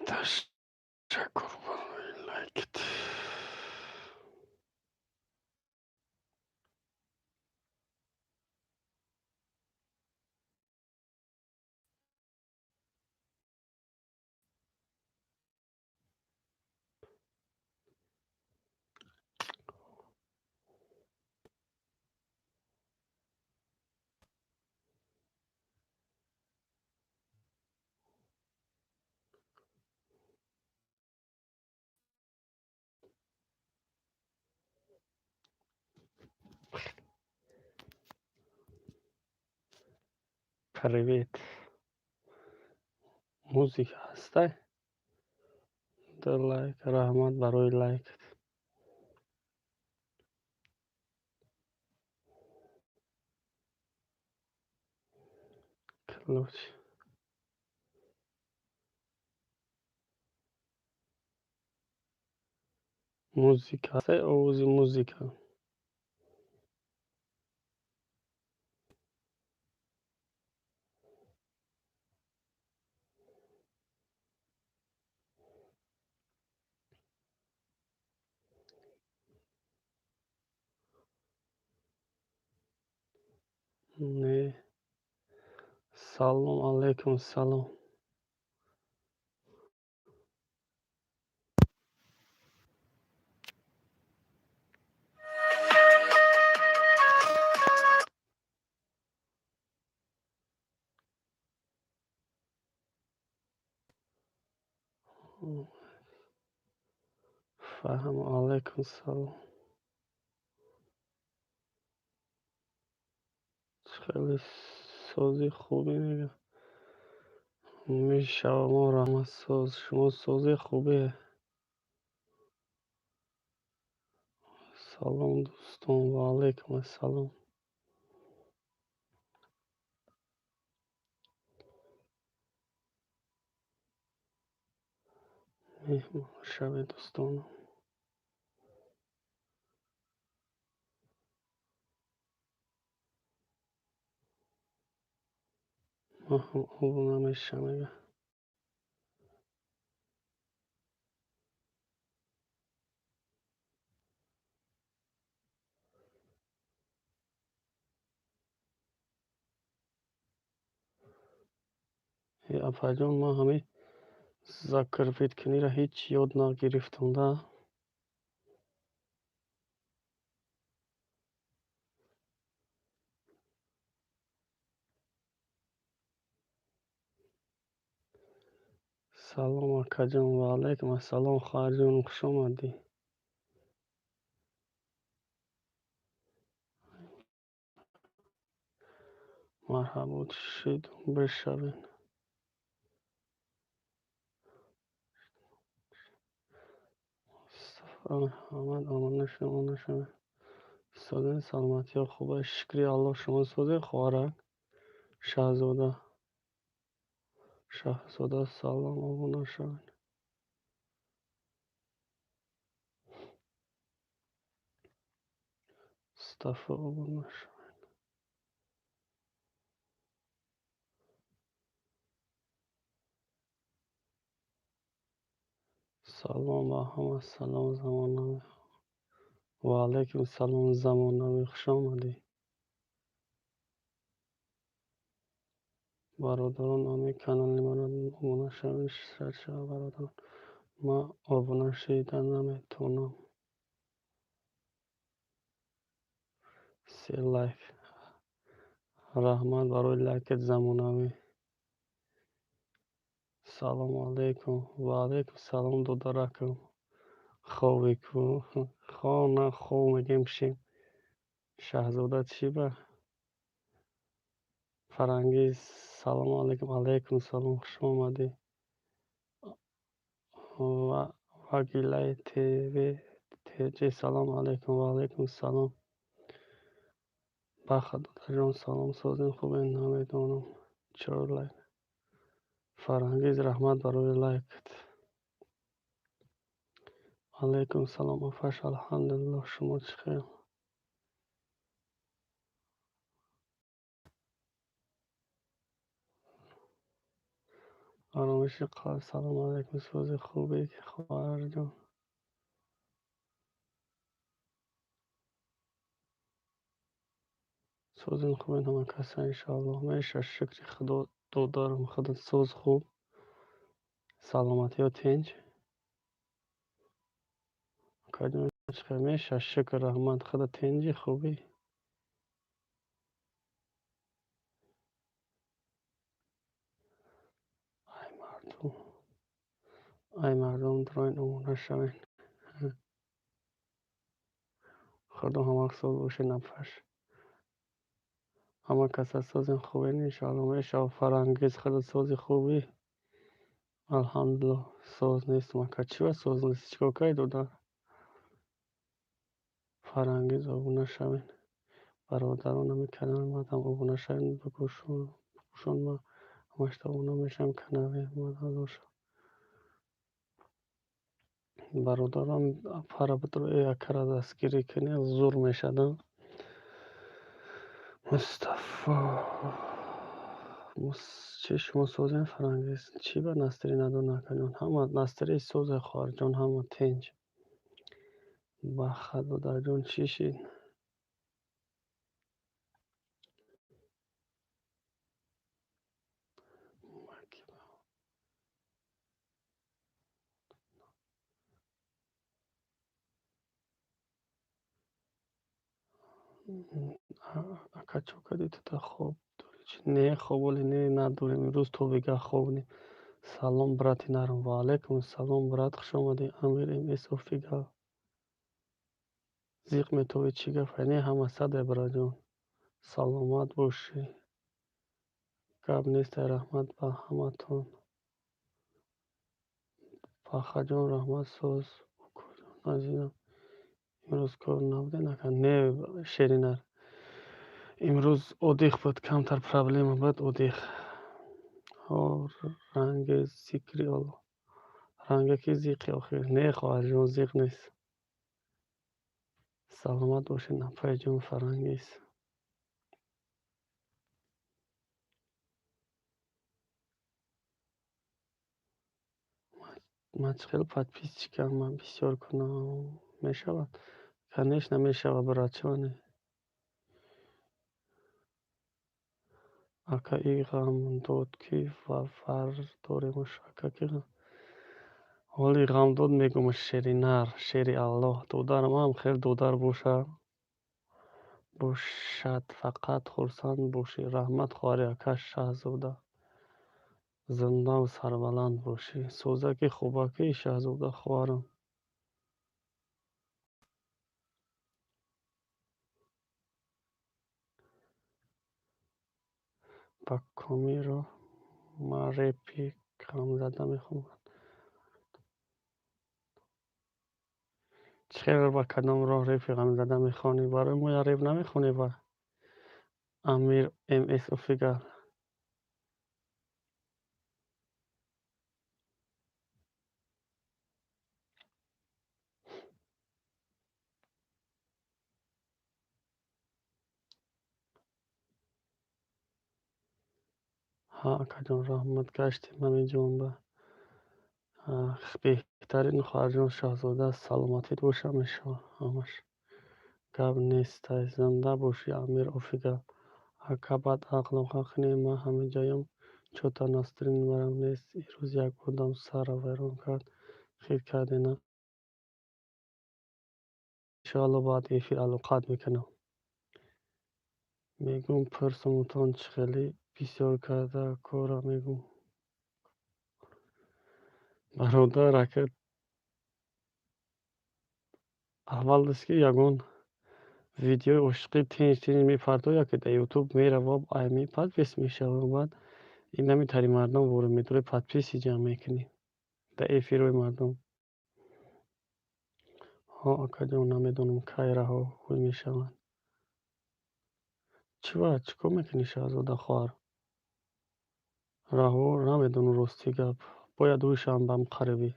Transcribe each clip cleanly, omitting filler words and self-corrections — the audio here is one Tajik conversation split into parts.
Ташаккур барои лайкат. Привет. Музыка ҳастай? Ду лайк. Раҳмат барои лайкат. Ключ. Музыка ҳастай? Овози музыка. Не. Салом алейкум, салом. Фаҳм, алейкум салом. Хеле сози хубе мега. Мешава мо раҳмат соз. Шумо сози хубе. Салом дӯстон, ва алейкум ассалом. Меҳмон шавед дӯстонам. Ман ҳам обуна мешавам мега. Э апаҷон, ман ҳамин закрпиткуниро ҳеҷ ёд нагирифтам да. Салом акаҷон, ва алейкум ассалом хоҳарҷонам, хуш омадӣ. Марҳабо шидум бишавед. Марҳамат, омона шавед. Созен, саломатиҳо хуб аст. Шукри Аллоҳ, шумо созед хоҳарак? Шаҳзода. Шаҳзода салом, обуна шавед. Мустафо обуна шавед. Салом ба ҳама, салом замонавӣ. Ва алейкум салом замонавӣ, хуш омадӣ. Бародарон, ҳамин канали маро обуна шавед, шад шава бародарон. Ман обуна шида наметавонам. Се лайк. Раҳмат барои лайкат замонавӣ. Салому алейкум. Ва алейкум салом додаракам. Хобе ку? Хона хоб мегем шим. Шаҳзода чӣ ба? Фарангиз салому алейкум. Алейкум салом, хуш омадӣ. Вагилай ТВ ТJ салому алейкум. Ва алейкум салом. Баха додарҷон салом, созем хубе? Намедонам. Чор лайк. Фарангиз раҳмат барои лайкат. Алейкум салом апаш, алҳамдулиллоҳ, шумо чӣ хел? Оромиш бошӣ. Салом алайкум, сози хубе хоҳарҷон. Созин хубен ҳама каса иншоаллоҳ. Меша, шукри худо додарам, худат соз хуб. Саломатиё тинҷ. Акаҷон меша, шукр раҳмат, худат тинҷи хубӣ. Ай мардум, ай мардум дроин обуна шавен. Худо ҳамвақт соз боше нафаш. Ҳама каса созин хубен иншоаллоҳ. Меша, Фарангиз, худат сози хубӣ. Алҳамдулиллоҳ, соз нестам ака. Чӣ ба соз нест? Чӣ кор кардӣ додар? Фарангиз обуна шавен. Бародарон ҳами канали мадам обуна шавен, бигӯшон ман ҳамашта обуна мешавам канали мадам. Бародарам пара битро акара дастгирӣ кунӣ зур мешадам. Мустафо чӣ шумо созем Фарангиз? Чӣ ба настри надон акаҷон? Ҳама настри созе хоҳарҷон, ҳама тинҷ. Баха додарҷон чӣ шид? Ака чо кардӣ ту та хоб дорӣ? Не хоб оли не надорем. Имрӯз то бегаҳ хоб нем. Салом брати нарм. Ва алайкум салом брат, хуш омадӣ. Амир МС офигал. Зиқ метовӣ чӣ гап? Не ҳама саде браҷон. Саломат бошӣ. Гап нестай, раҳмат ба ҳаматон. Бахаҷон раҳмат, соз укоҷон азизам. Имрӯз кор набуде нака? Не шеринар. Имрӯз одих буд, камтар проблема буд одих. Ҳо ранги зикри Аллоҳ. Ранге ки зиқи охир. Не хоҳарҷон, зиқ нест. Саломат бошед напайҷон Фарангиз. Ман чӣ хел подписчикам ман бисёр кунам мешавад? Конечно мешавад брат, чаро не? Ака и ғамдод ки ва фар доремаш ака ки ҳоли ғамдод мегӯмаш шеринар, шери Аллоҳ. Додарам ҳам хел додар бошад, фақат хурсанд бошӣ. Раҳмат хоҳари ака Шаҳзода. Зиндаву сарбаланд бошӣ. Созаки хубаки Шаҳзода хоҳарам. Ба комиро ман репи ғамзада мехонам. Чӣ ба кадом роҳ репи ғамзада мехонӣ? Барои мо я реп намехонӣ ба Амир МС офигал. Ҳа акаҷон раҳмат, гаштем ҳамин ба. Беҳтарин хоҳарҷон Шаҳзода, саломатит бошам иншоаллоҳ ҳамаш. Гап нестай, зинда бошӣ Амир офигал. Ака бад ақлоқа кунем, ман ҳамин ҷоям чота настрин барам нест. Ирӯз як одам сарро вайрон кард, хир кардена. Иншоаллоҳ баъди эфир алоқат мекунам. Мегӯм пурсумутон чӣ хеле бисёр карда кора мегӯм. Бародар ака аввалаш ки ягон видеои ошиқӣ тинҷ тинҷ мепартояд, ки дар ютуб мерава, ай подпис мешава. Баъд ин наметари мардум ворид медорӣ, подписи ҷамъ мекунӣ дар эфирҳои мардум. Ҳо акаҷон, намедонам кай раҳо ҳуй мешаванд. Чӣ ва чӣ кор мекунӣ Шаҳзода хоҳар? Раҳо намедонам рости гап. Бояд ҳуй шавам бам қарибӣ.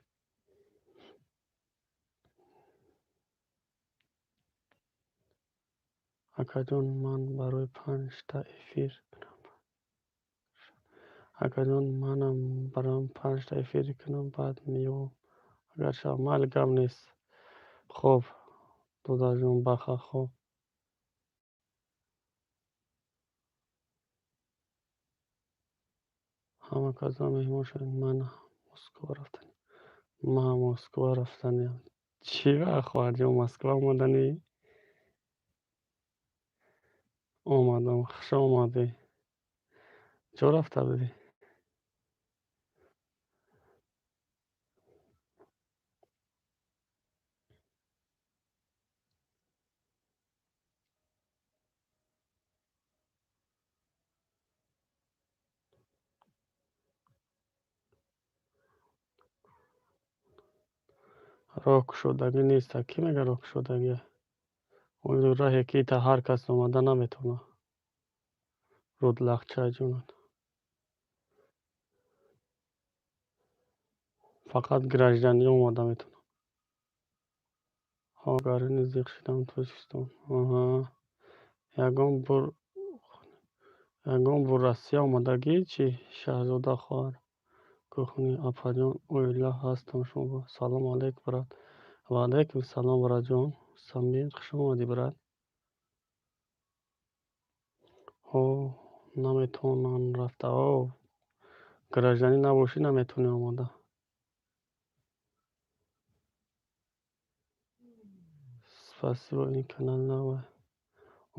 Акаҷон, ман барои панҷта эфир. Акаҷон, манам барам 5та эфир кунам, баъд меём. Агар шав, майли, гап нест. Хоб, додарҷон, баха, хоб. Ҳама касро меҳмон шавед. Ман Москва рафтанем. Ман Москва рафтанем. Чӣ вақт, хоҳарҷон, Москва омаданӣ? Омадам, хуш омадӣ. Ҷо рафта будӣ? Роҳ кушодагӣ нест. Кӣ мега роҳ кушодагӣ? Он раҳе ки та ҳар кас омада наметавонад. Рудлахча ҷонат. Фақат гражданӣ омада метавонад. Ҳо, гарини зиқ шудам Тоҷикистон. Аҳа. Ягон бор Россия омадагӣ чӣ, Шаҳзода хоҳар? Кухни апаҷон, оила ҳастам шумо. Салом алейкум, брат. Ва алейкум салом, братҷон. Самир, хуш омадӣ, брат. Ҳо, наметавонам рафта. О, гражданӣ набошӣ, наметавонӣ омода. Спасибо, ин канал нава.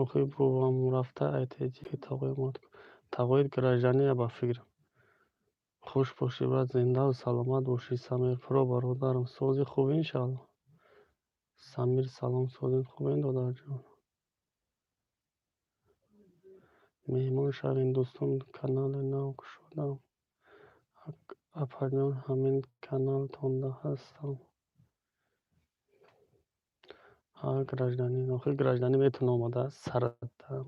Охи бобам рафта айтеҷи ки тағои омад. Тағои граждания ба фикрам. Хуш бошӣ, брат, зиндаву саломат бошӣ. Самир Про бародарам, сози хуб иншаалло. Самир, салом, сози хубен, додарҷон. Меҳмон шавем, дӯстон, канали нав кушодам. Апаҷон, ҳамин каналтонда ҳастам. Ҳа, гражданин. Охи гражданин метавона омада саратам.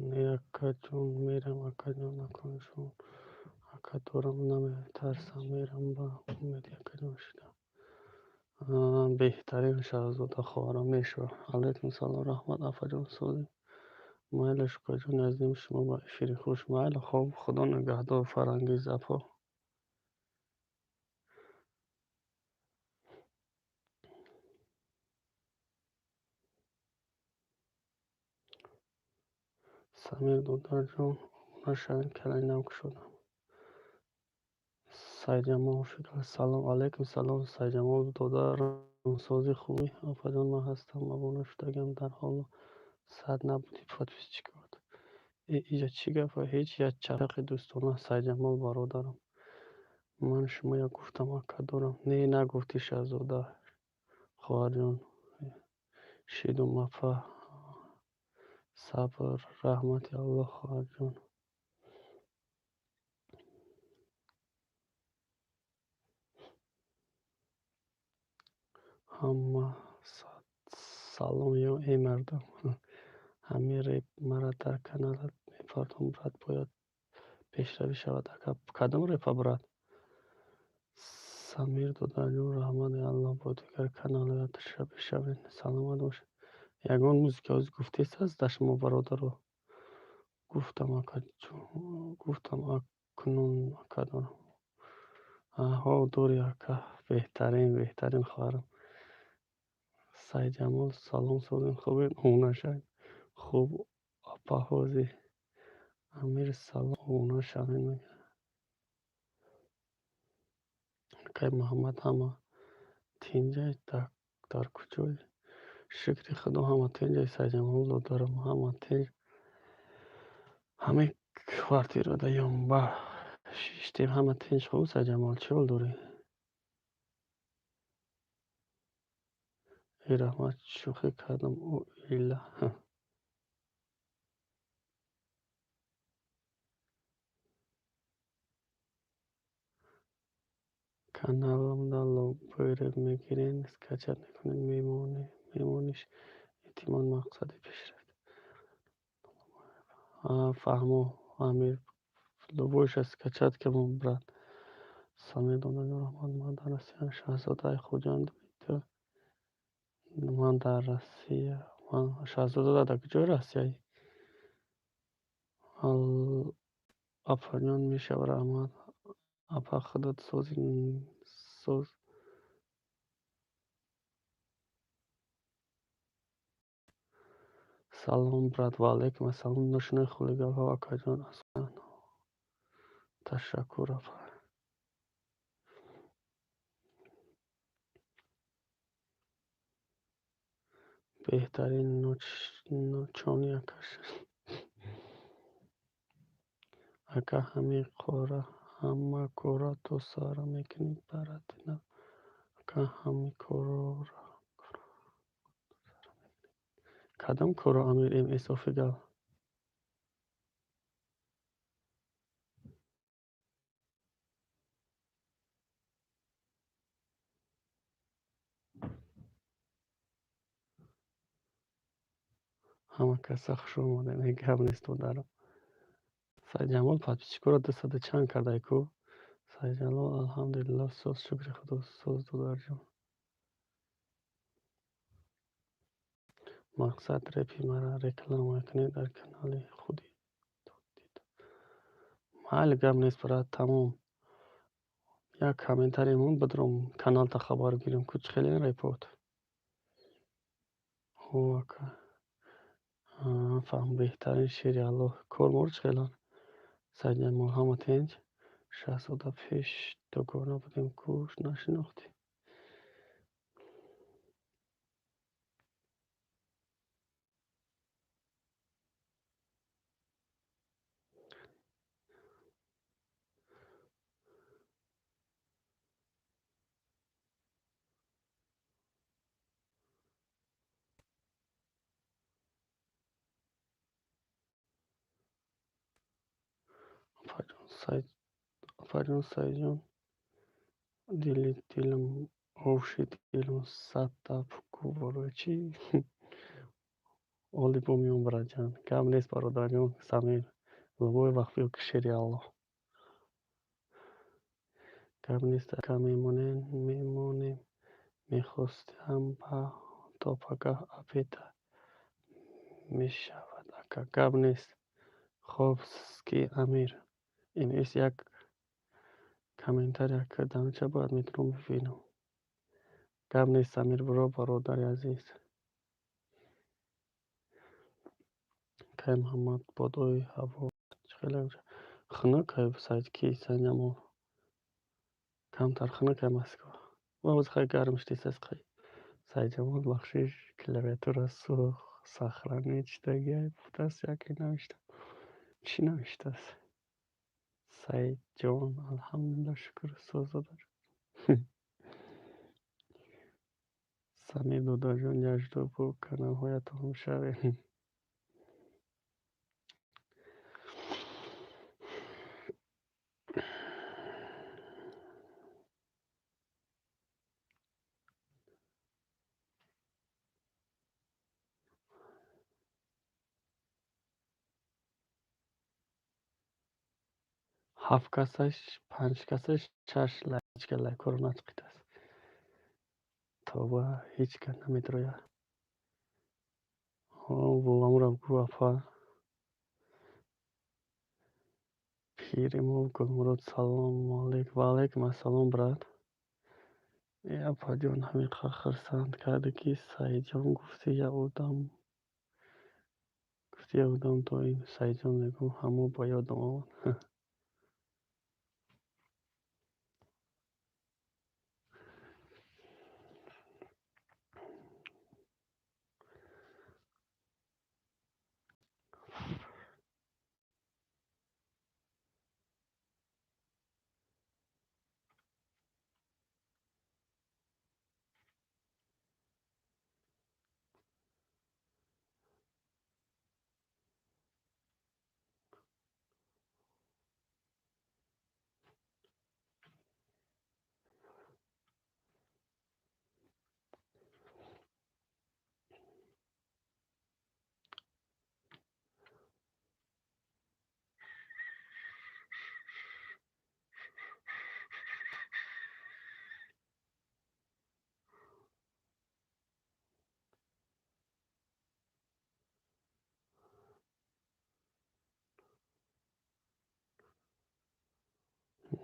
Не, акаҷон, мерам, акаҷон, акуншон. Ака дорам, наметарсам, мерам ба умеди акаҷон шуда. Беҳтарин Шаҳзода хоҳарам мешавад. Алайкум салом, раҳмат, апаҷон, сози. Майли, шукрҷон, азим, шумо ба эфири хуш. Майли, хоб, худо нигаҳдор, Фарангиз апо. Самир додарҷон, обуна шавед, канали нав кушодам. Сайҷамол фикр. Салом алейкум, салом, Сайҷамол додарам, сози хубӣ? Апаҷон, ман ҳастам, обуна шудагам, дар ҳоло 100 набуди подписчикот. Иҷа чӣ гапа? Ҳеҷ як чақи дӯстона, Сайҷамол бародарам. Ман шумоя гуфтам, ака дорам. Не, нагуфтӣ, Шаҳзода хоҳарҷон. Шидум апа. Сабр, раҳмати Аллоҳ, хоҳарҷон. Ҳама салом ё эй мардум. Ҳамин реп мара дар каналат мепартом, брат, бояд пешравӣ шавад. Ака, кадом репа, брат? Самир додарҷон, раҳмати Аллоҳ, бо дигар каналҳоят бишавед. Саломат бошед. Ягон музика ҳозир гуфтест аст дар шумо, бародаро? Гуфтам, акаҷон, гуфтам, акнун ака дорам. Аҳо, дори, ака. Беҳтарин, беҳтарин хоҳарам. Сайҷамол, салом, созем хубед? Обуна шавед. Хуб, апа ҳозир. Амир, салом, обуна шавед мегӯяд. Акай Муҳаммад, ҳама тинҷай дар куҷой? Шукри Худо, ҳама тинҷай, Сайҷамол додарам, ҳама тинҷ. Ҳамин квартирада ёнба шиштем, ҳама тинҷ. Хуб, Сайҷамол, чӣ ҳол дорӣ? Эй раҳмат, шӯхӣ кардам, оила. Каналамда лобои реп мегирен, скачать мекунед, мемониш. Эҳтимол мақсади пешрафт. Фаҳмо, Амир, лобоиша скачать кардам, брат. Самир додарҷон, раҳмат, ман дар Россия, Шаҳзодаи Хуҷанд. Ман дар Россия. Шаҳзода дар куҷои Россияи? Апаҷон мешава, раҳмат. Апа худат сози соз. Салом брат, ва алайкум ассалом. Ношинои хулиганҳо акаҷон асан. Ташаккур апа. Беҳтарин ночони акаш. Ака ҳамин қора ҳама кора то сара мекунӣ баратина. Ака ҳамин корора кадом коро Амир МС офигал? Ҳама каса хуш омадем, гап нест додарам. Сайдҷамол подписчикоро 200 чанд кардай ку? Сайдҷамол алҳамдулиллоҳ соз, шукри худо соз додарҷон. Мақсад репи мара реклама кунед дар канали худи. Майли, гап нест брат, тамом. Як комментарий мон бидром каналта хабар гирем ку чӣ хеле репот. Ҳо ака. Фаҳм беҳтарин шери Аллоҳ. Кормор чӣ хелан? Сайдҷамол ҳама тинч? Шаҳзода пеш дугона будем ку нашинохтӣ? Апаҷон Сайдҷон дили дилам овши дилам садта пуку барои чӣ? Оли бо миён братҷон. Гап нест бародарҷон Самир. Любой вақт биё ки шери Аллоҳ. Гап нест ака мемонем мемонем. Мехостам ба то пагаҳ обеда мешавад ака. Гап нест. Хоб ки Амир. МС як комментарий ака дамча бояд метавонам бибинам. Гап нест Самир бро бародари азиз. Кай Муҳаммад бодои ҳаво чӣ хеле хунук ай сайд ки Сайдҷамол. Камтар хунук ай Москва. Ва хай гарм шудисас хай. Сайдҷамол бахшиш клавиатура сӯх сохранить шудагӣ будааст яке навишта. Чӣ навиштааст? Сайдҷон алҳамдулиллоҳ шукр соз додар. Самир додарҷон я жду бо каналҳоятон шавем. Ҳафт касаш, панҷ касаш, шаш лайк лайкҳоро начиқидааст. Тавба ҳеҷ кас намедрояд. Ҳо бовамро гӯ апа. Пири мо Гулмурод салому алайк. Ва алайкум ассалом брат. Э апаҷон ҳамин қадр хурсанд карде ки Саидҷон гуфти як одам гуфти як одам доим Саидҷон мегӯ ҳамо ба ёдам омад.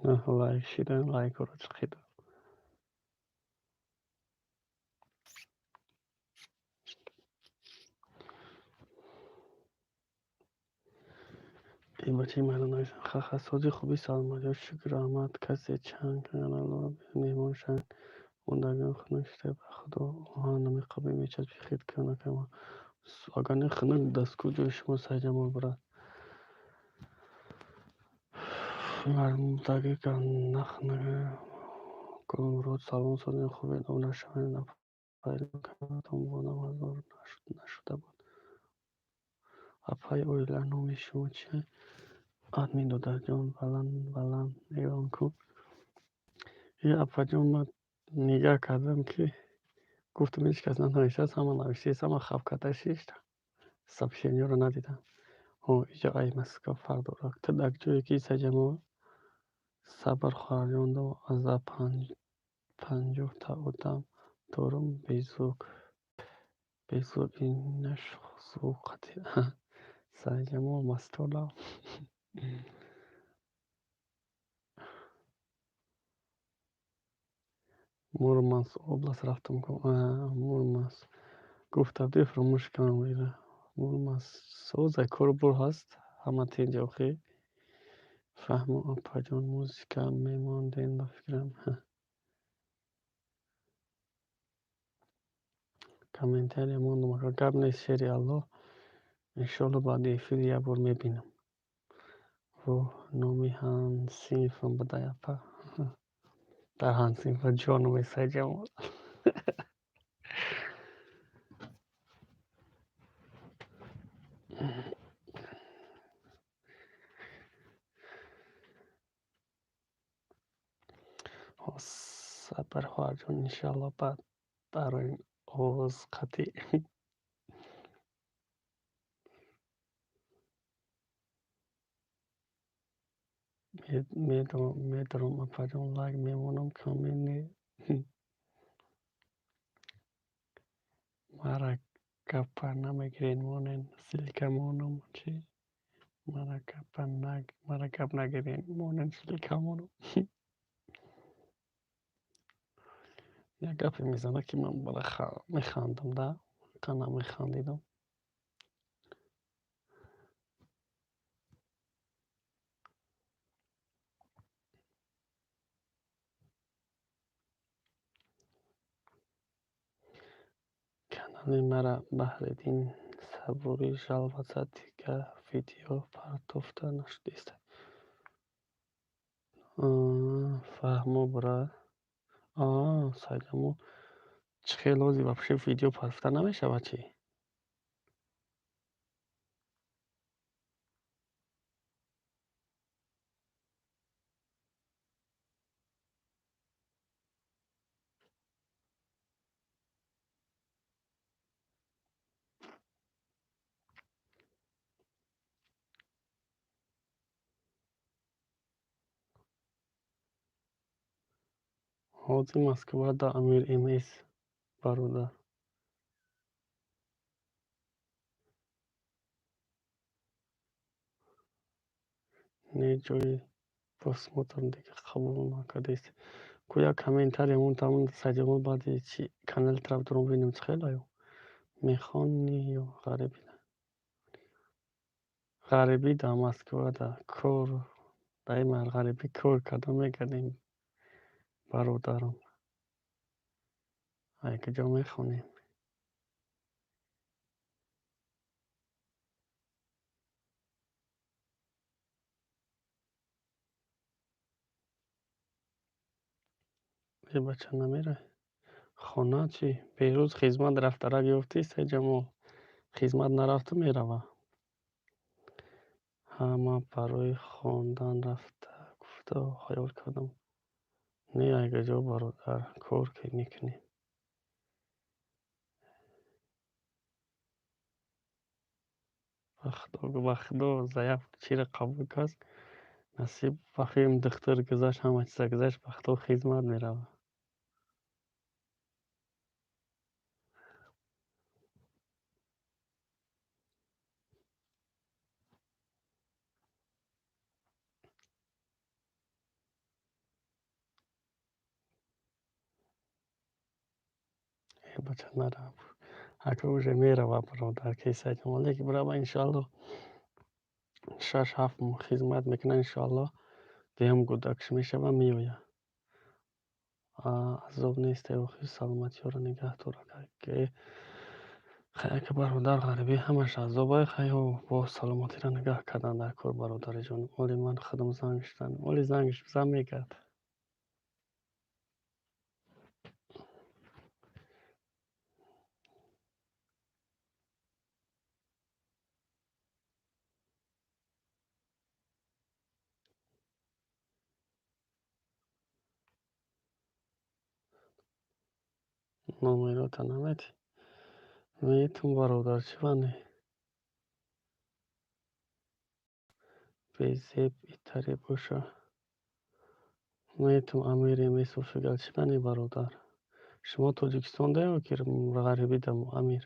Лайк шидан, лайкҳоро чиқидан. Ин бачаи майдон нависам. Ха-ха, сози хуби саломатиё, шукр раҳмат. Касе чанд каналро меҳмон шавед. Мондагиён хунук шуда ба худо оҳан намеқабе мечаспи хит кунакама. Агар не хунук дастку ҷои шумо Сайҷамол брат. Мардумдаги нахнага Гулмурод салом сози хубе обуна шавед. Апай бодам ҳазор нашуда буд. Апаи оила номи шумо чи? Админ додарҷон баланд баланд эълон кун. Е апаҷон, ман нигаҳ кардам ки гуфтам ҳеҷ кас нанавиштааст, ҳама навиштааст, ҳама хаб карда шишта. Сообщениёро надидам. Ҳо, иҷо ай Москва фарқ дорад. Ту дар ҷое ки Сайҷамол сабр хоҳарҷон до аза 50-та одам дорум безук. Безук инаш звук қати. Сайҷамол мастола. Мурманск област рафтам. Мурманск. Гуфта будӣ фаромӯш кардам ира. Мурманск соза корбор ҳаст. Ҳама тинҷ охӣ. Фаҳмо апаҷон музика мемондем ба фикрам. Комментария мондам. Агар гап нест шери Аллоҳ. Иншоалло баъди эфир як бор мебинам. Воҳ, номи ҳамсинфам будай апа. Дар ҳамсинфа ҷоном Сайҷамол. Сабр хоҳарҷон, иншоалло баъд барои овоз қатъӣ. Медорам апаҷон, лайк мемонам, коммент не. Мара гапа намегирен, монен ссылка монам чи? Мара гап нагирен, монен ссылка монам. Як гапе мезанад ки ман механдам да, қа намехандидам. Канали мара Баҳриддин Сабурӣ жалба зад, дигар видео партофта нашудааст. Фаҳмо брат. Сайҷамол чӣ хел ози вообще видео партофта намешавад чӣ? Ҳозир Москва да Амир МС бародар. Не ҷои просмотр дига қабул накардест. Ку як комментария монтам Сайҷамол баъди чи канали тарафдорон бинем чӣ хел аю? Мехонӣ ё ғарибӣ? Ғарибӣ дар Москва да кор дар ин ғарибӣ кор карда мегардем бародарам. Ай куҷо мехонем? Е бача намерай? Хона чӣ? Берӯз хизмат рафтарак ёфтӣ Сайҷамол? Хизмат нарафту мерава. Ҳа, ман барои хондан рафта гуфта хаёл кардам. Не ай куҷо бародар, кор ки мекунем. Ба худо заявка чиро қабул кард? Насиб вақте духтур гузашт, ҳама чиза гузашт, ба худо хизмат мерава. Бача нара. Ака уже мерава, бародар, кесаҷон. Лекин бирава, иншоалло, 6-7 моҳ хизмат мекунад, иншоалло, дуюм гудакш мешава, меояд. Азоб нест, охир саломатиёро нигаҳ дор. Хай, ака, бародар, ғарибӣ ҳамаш азобай. Хай, бо саломатиро нигаҳ кардан дар кор, бародариҷон. Оли ман худам занг шудам. Оли зангш зан мекард. Номерота наметӣ? Метум, бародар, чӣ ване? Безеб итаре боша. Метум, Амири Месофигал, чӣ ване, бародар? Шумо Тоҷикистонда ё ки ғарибида, Амир?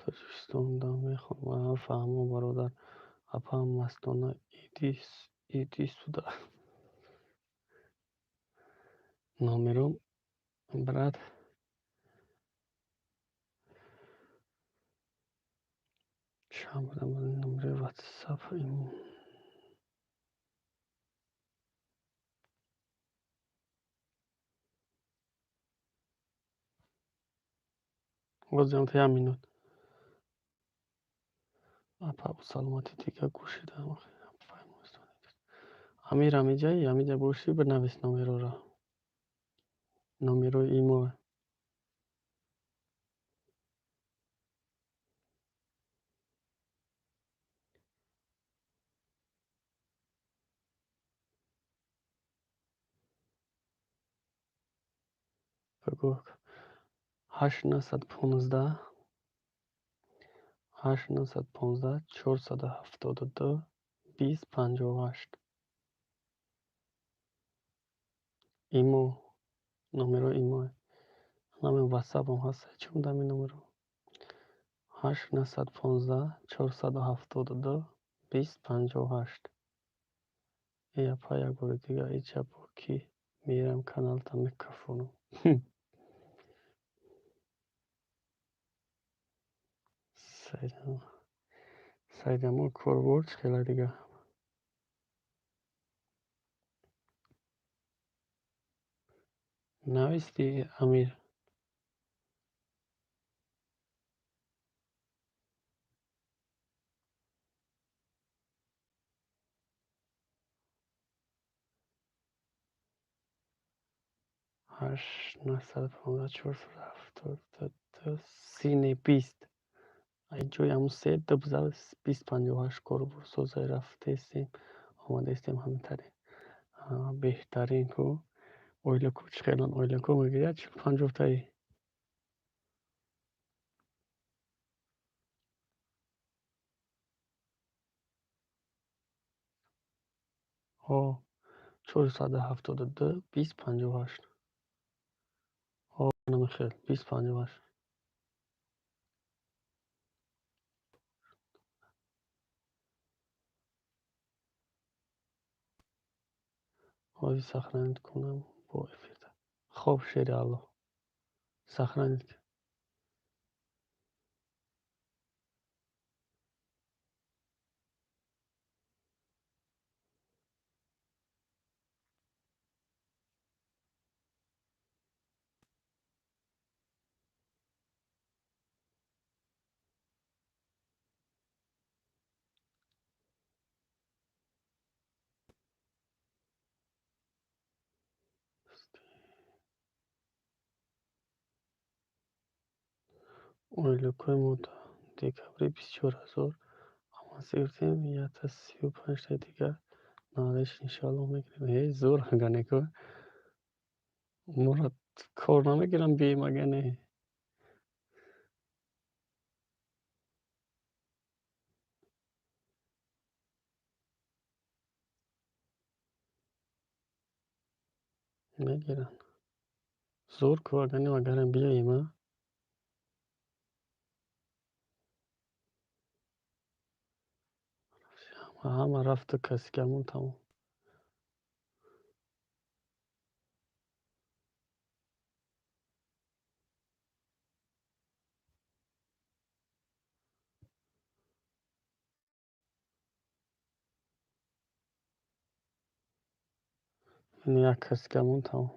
Тоҷикистонда мехонам. Фаҳмо, бародар. Апам Мастона, иди сюда. Номером, брат. Чанд будам номери WhatsApp? Боз як минут. Апа, саломатӣ, дига гӯшидам. Амир, ҳамиҷаи? Ҳамиҷа бошӣ, бинавис номерора. Номерои имо. Бигӯ: 8 915, 8 915, 472, 20, 58. Имо, номерои имо. Ҳамин ватсапам ҳаст. Чӣ буда ҳамин номеро? 8 915, 472, 20, 58. Э, апа, як бори дига иҷа бо кӣ мерам, каналта мекафонам. Сайдамо, корбор чӣ хела дига? Нависти, Амир? 8 915, 472, 30, 20. Ай ҷои ҳамун се дубза 20, 58. Корборсозай, рафтестем, омадаистем, ҳаминтаре. Беҳтарин ку. Ойлику чӣ хелан? Ойлику мегиряд 40-50таи. Ҳо, 472, 20, 58. Ҳо, намихел, 20, 58. Ҳозир сохранить кунам бо эфирда. Хоб, шери Аллоҳ. Сохранить. Ойликҳои мо декабри 24 000 аванс гирифтем, якта 35таи дигар навадаш, иншоалло, мегирем. Э, зӯр, аганеко. Моро кор намегирам, бием, агане. Мегиранд. Зӯр ку, агане, агарам биёем, а? Ҳама рафту касикамон тамом. Як касикамон тамом.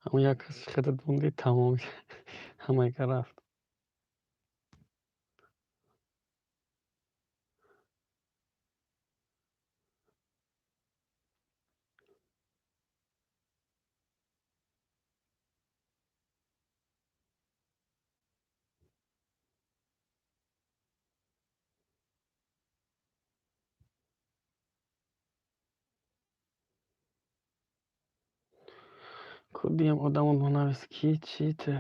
Ҳамон як каси худат мондӣ, тамом, ҳамаи рафт. Кудиам одамон нонавис ки чӣ те.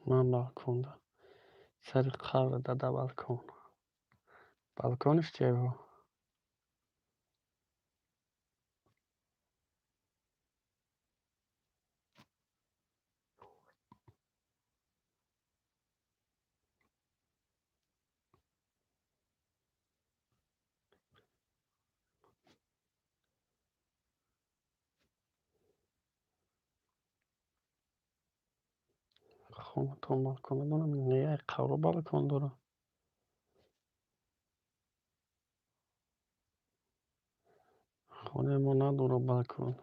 Ман балконда. Сари қавр дада балкон. Балкониш чево? Хонатон балкон медонам, не, қавро балкон дорам. Хонаи мо надорад балкон.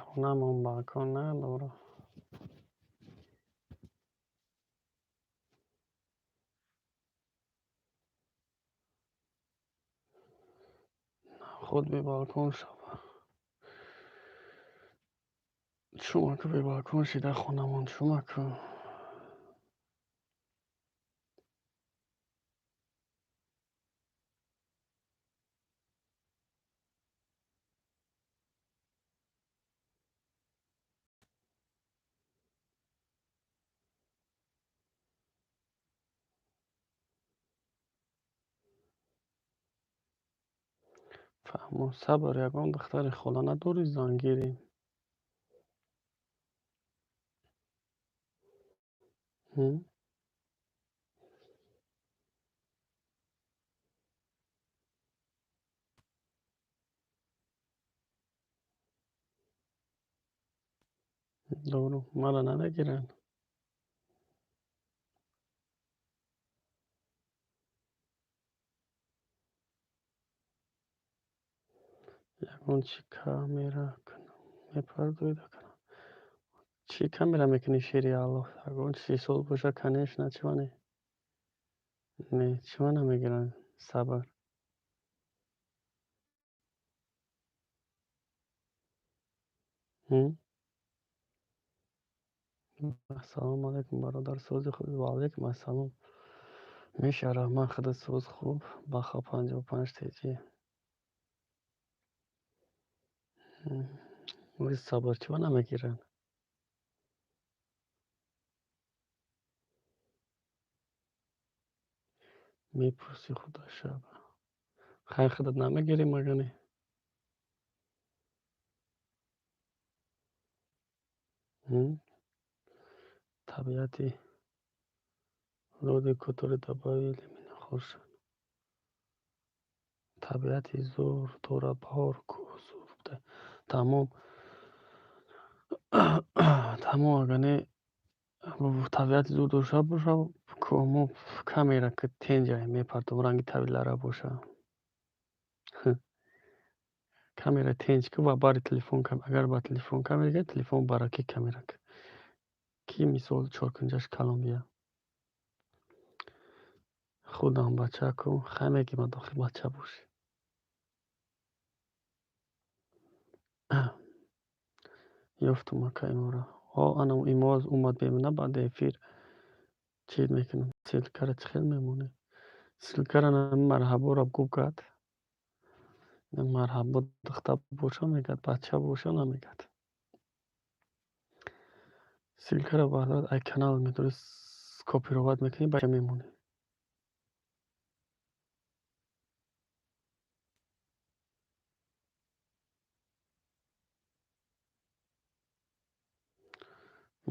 Хонамон балкон надорад. Худ бебалкон шава. Чумаку бебалкон шида хонамон, чумаку. Фаҳмо, сабр, ягон духтари хола надорӣ зангирӣ? Дору, мара намегиранд? Ягон чӣ камера мепардоида кунам? Чӣ камера мекунӣ, шери Аллоҳ? Ягон чизи сол боша, конечно, чима не? Не, чима намегиранд? Сабр. Ассалому алайкум, бародар, сози хуб. Ва алайкум ассалом. Меша, раҳмат, худат соз хуб. Баха 55 теҷи. Сабр, чима намегиранд? Мепурсӣ худа шаба. Хайр, худат намегирӣ магане? Табиати лоди который добавили меня хуршед. Табиати зур дора, баҳор, кӯҳ зур буда. Тамом, тамом, агане табиати зур дошта боша, мо камера ки тенҷа мепартом, ранги тавилара боша. Камера тенҷ ку ва бари телефон, агар ба телефон камера гирӣ, телефон баракӣ камера ку. Ки мисол чоркунҷаш калон бия. Худам бача ку, хай мегирам дохил бача бошӣ. Ёфтум ака имора. О, ана имоз омад бемона, баъди эфир чӣ мекунам? Ссылкара чӣ хел мемонӣ? Ссылкара марҳаборо губ кард. Марҳабо духтар боша мегӯяд, бача боша намегӯяд. Ссылкара баъд ай канал медорӣ копировать мекунӣ, бача мемонӣ.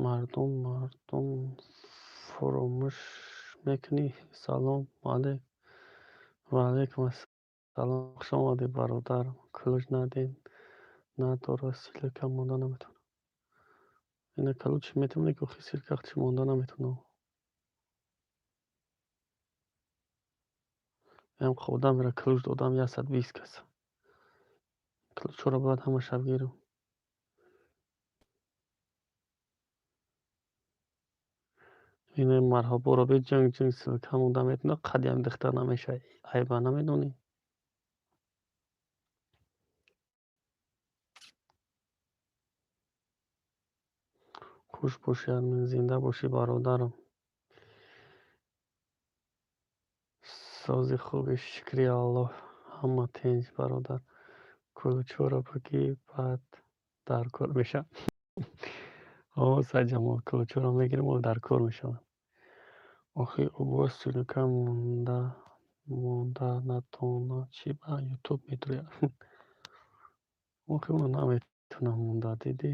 Мардум, мардум фуромӯш мекунӣ. Салом алейк. Ва алейкум ассалом. Хуш омадӣ, бародар. Ключ надин, надора, ссылка монда наметавонам. Ина ключ метавонӣ, ки охи ссылка чӣ монда наметавонам. Ям одамеро ключ додам 120 кас. Ключҳоро бояд ҳамаша гирам. Ина марҳаборо би ҷанг ҷанг ссылка монда метавонад, қадиам духтар намешавад. Айба намедонӣ? Хуш бошӣ, Армин, зинда бошӣ, бародарам. Сози хуби, шукри Аллоҳ. Ҳама тинҷ, бародар. Ключҳоро бигӣ, баъд дар кор мешавам. О, Сайҷамол, ключҳоро мегирем, ол дар кор мешаванд. Охи ӯ ссылка монда натавонад, чӣ ба Ютуб метавонад? Охи ӯ наметавонад монда, дидӣ?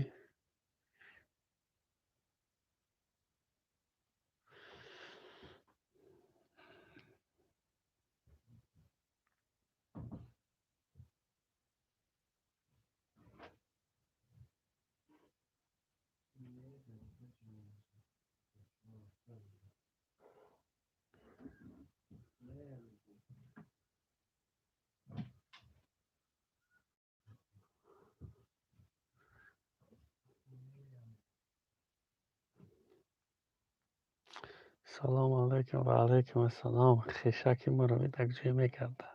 Салом алейкум ва алейкум ассалом. Хешаки маро як ҷое мекарда.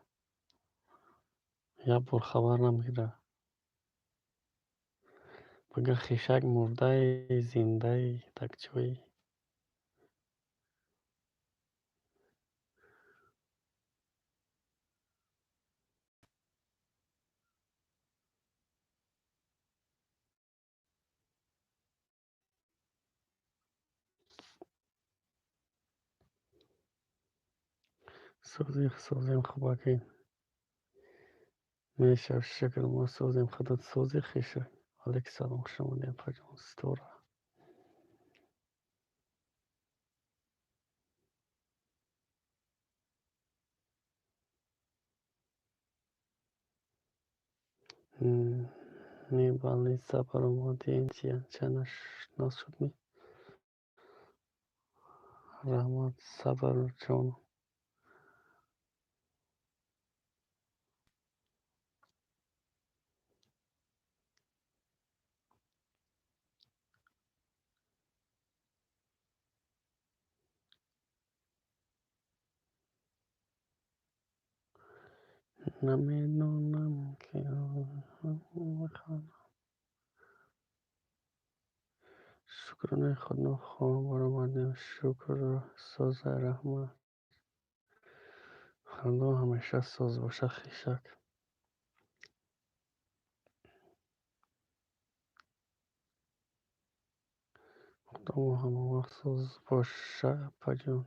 Як бор хабар намегирад. Бага хешак мурдаи, зиндаи, так ҷои. Созем, созем, хубаки. Мешав, шукр, мо созем, худат сози, хешак. Алейкум салом, хуш омадед, апаҷон, ситора. Не больница баромадем, ча нашуд ми? Раҳмат, сабрҷон. Намедонам, ки шукронаи худо хоҳам баромадем. Шукр, соза, раҳмат. Худо ҳамеша соз боша, хешак. Худо ҳамавақт соз боша, апаҷон.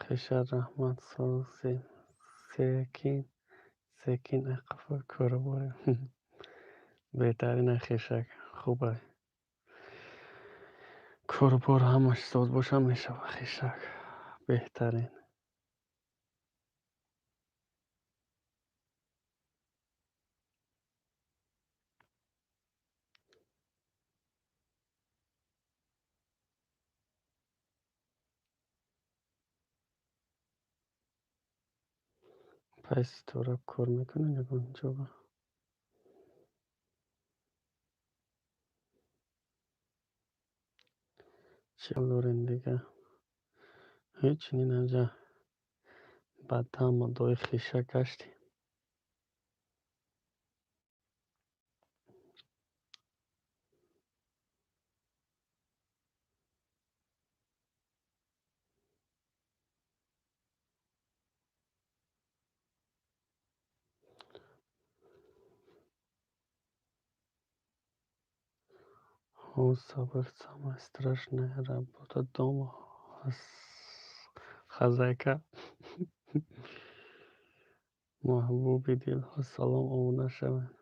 Хеша, раҳмат, созем. Секин, секин, ай қафо коруборем. Беҳтарин ай хешак, хуб ай. Корубор ҳамаш соз боша мешавад, хешак. Беҳтарин. Пай Ситора кор мекунед ягон ҷоба? Чӣ ҳол дорем дига? Ҳеҷ чунин анҷа ба дам дои хеша гаштем. О, сабр самая страшная работа дома. Хозяйка. Маҳбуби дилҳо салом, омода шавед.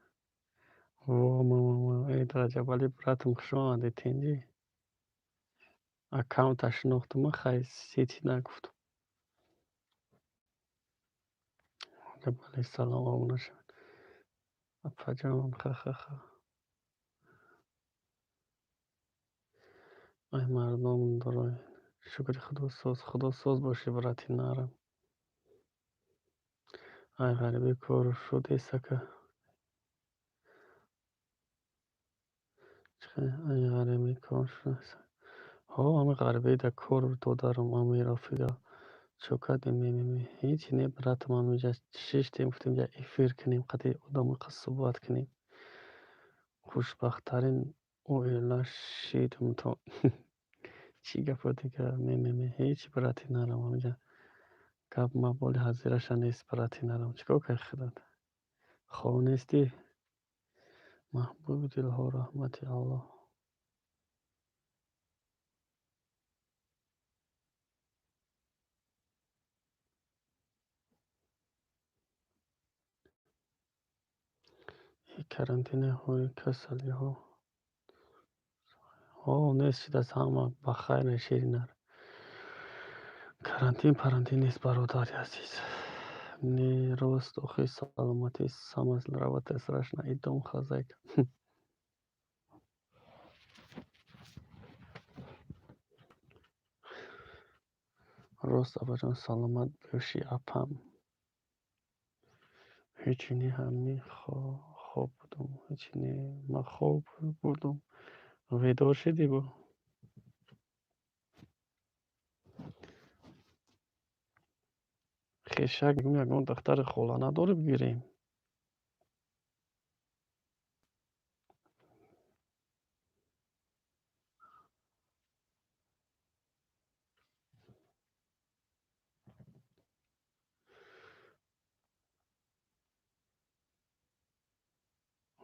Во, мама, эй Раҷабалӣ братам, хуш омадӣ, тинҷӣ? Аккаунта шинохтум, хай сети нагуфтум. Раҷабалӣ салом, омода шавед. Апаҷон, ха-ха-ха. Ай мардом дороед. Шукри Худо соз, Худо соз бошӣ, брати нарам. Ай ғарибӣ кор шудест ака. Ай ғарибӣ кор шудест. Ҳо, ами ғарибида кор додарам, амиро фига. Чо кардем, мемеме. Ҳеҷ не, братам, амиҷа шиштем, гуфтем я эфир кунем, қади одамо қа суҳбат кунем. Хушбахттарин оила шидум то. Чӣ гапо дига, мемеме. Ҳеҷ, брати нарам, амиҷа. Гап маболи ҳазираша нест, брати нарам. Чӣ кор кардӣ худат? Хоб нестӣ? Маҳбуби дилҳо, раҳмати Аллоҳ. Карантинаҳои касалиҳо. Ҳо, нест шудааст ҳама ба хайр, ширинар. Карантин парантин нест, бародари азиз. Не, рост, охи саломатӣ самая работа страшная и дом хозяйка. Рост, апаҷон, саломат бошӣ, апам. Ҳеҷ не, ҳами хоб будум. Ҳеҷ не, ман хоб будум. Бедор шидӣ бо? Хешак мегӯм, ягон духтари хола надорӣ бигирем?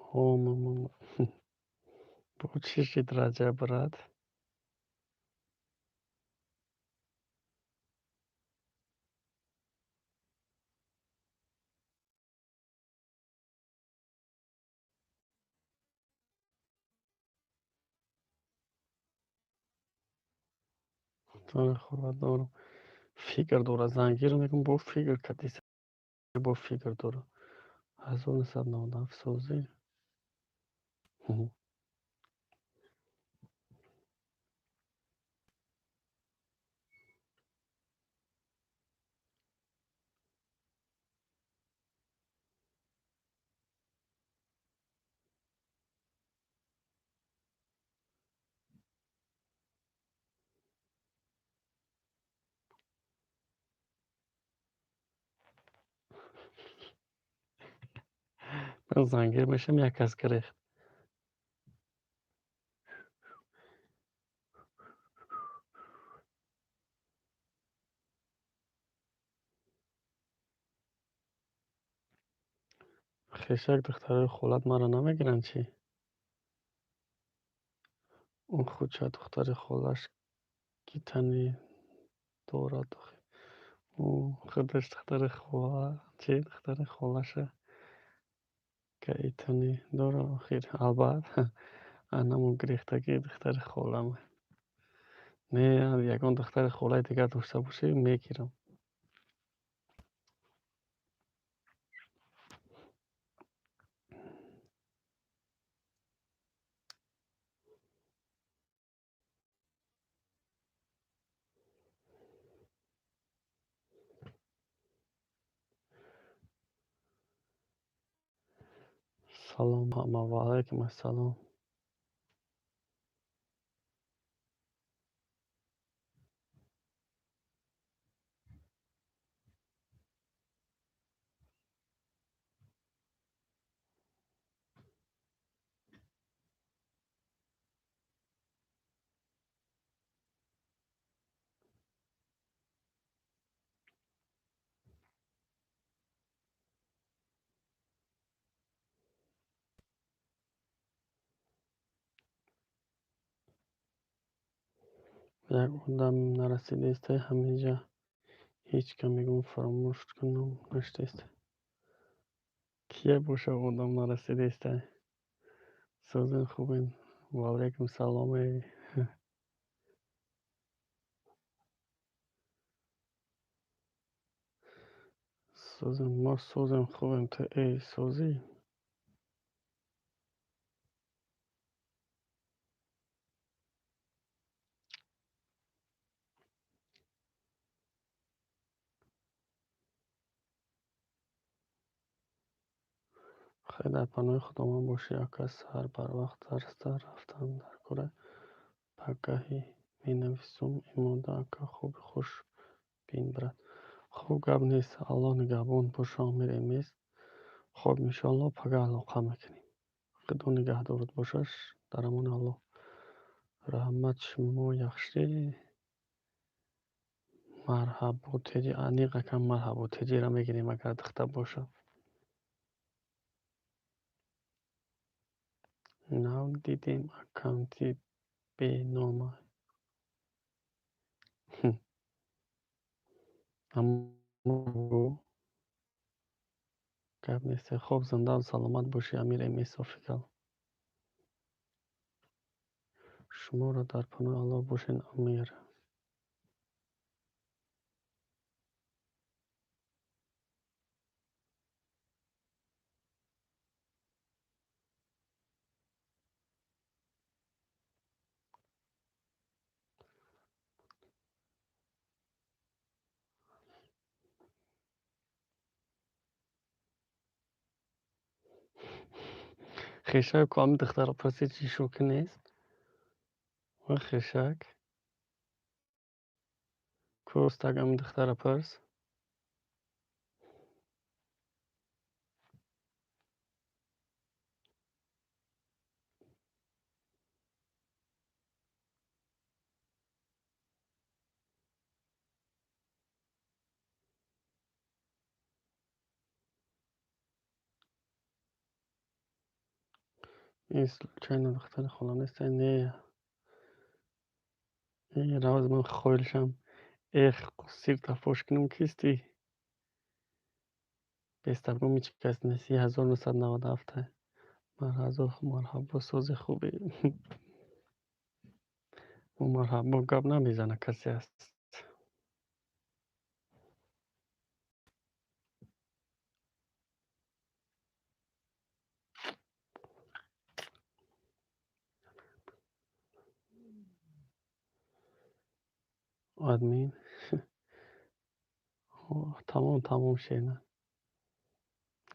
Ҳо, мама. Бо чӣ шид, Раҷаб брат? Духтари хола дорам. Фикр дора, зангир мегӯм, бо фикр кардист. Бо фикр дора. 1997 созӣ. Ман зангир мешавам, як кас гирехт. Хешак духтарои холат маро намегиранд чӣ? Он худша духтари холаш гитани дорад. Ӯ худаш духтари хола чӣ? Духтари холаша гаитани дорад охир. Албат, анаму гирехтагии духтари холама. Не, ягон духтари холаи дигар дошта бошӣ, мегирам. Салом ҳама, ва алайкум ассалом. Як одам нарасидааст ҳаминҷа, ҳеҷ кам мегӯм фаромӯш кунам наштааст. Кия боша одам нарасидааст? Созен хубен. Ва алайкум салом. Созем, мо созем хубем, ту эй созӣ? Хайр, дар паноҳи Худованд бошӣ, ака. Саҳар барвақт дарста рафтан дар кора. Пагаҳӣ менависум. Имода ака, хуби хуш бин, брат. Хуб, гап нест, Аллоҳ нигаҳбон боша, Амир МС. Хоб, иншоаллоҳ пагаҳ алоқа мекунем. Худо нигаҳдорат бошаш, дар амони Аллоҳ. Раҳмат, шумо яхшӣ. Марҳабо теҷи, аниқ ака, марҳабо теҷиро мегирем, агар духта боша. Нав дидем аккаунти бенома. Аммо гап нест. Хоб, зиндаву саломат бошӣ, Амир МС Офикал. Шуморо дар паноҳи Аллоҳ бошед, Амир. Хешак ку ҳамин духтаро пурсид, чӣ шӯхӣ нест? Ва хешак кӯстак ҳамин духтаро пурс. Ин случайно духтари хола нест? Не. Раваз ман хоилшам. Эх, сирта фош кунам, кисти? Бестабгум ҳеҷ кас нест. 1997. Марҳабо, сози хубе. Марҳабо гап намезана касе аст. Админ. Тамом, тамом шена.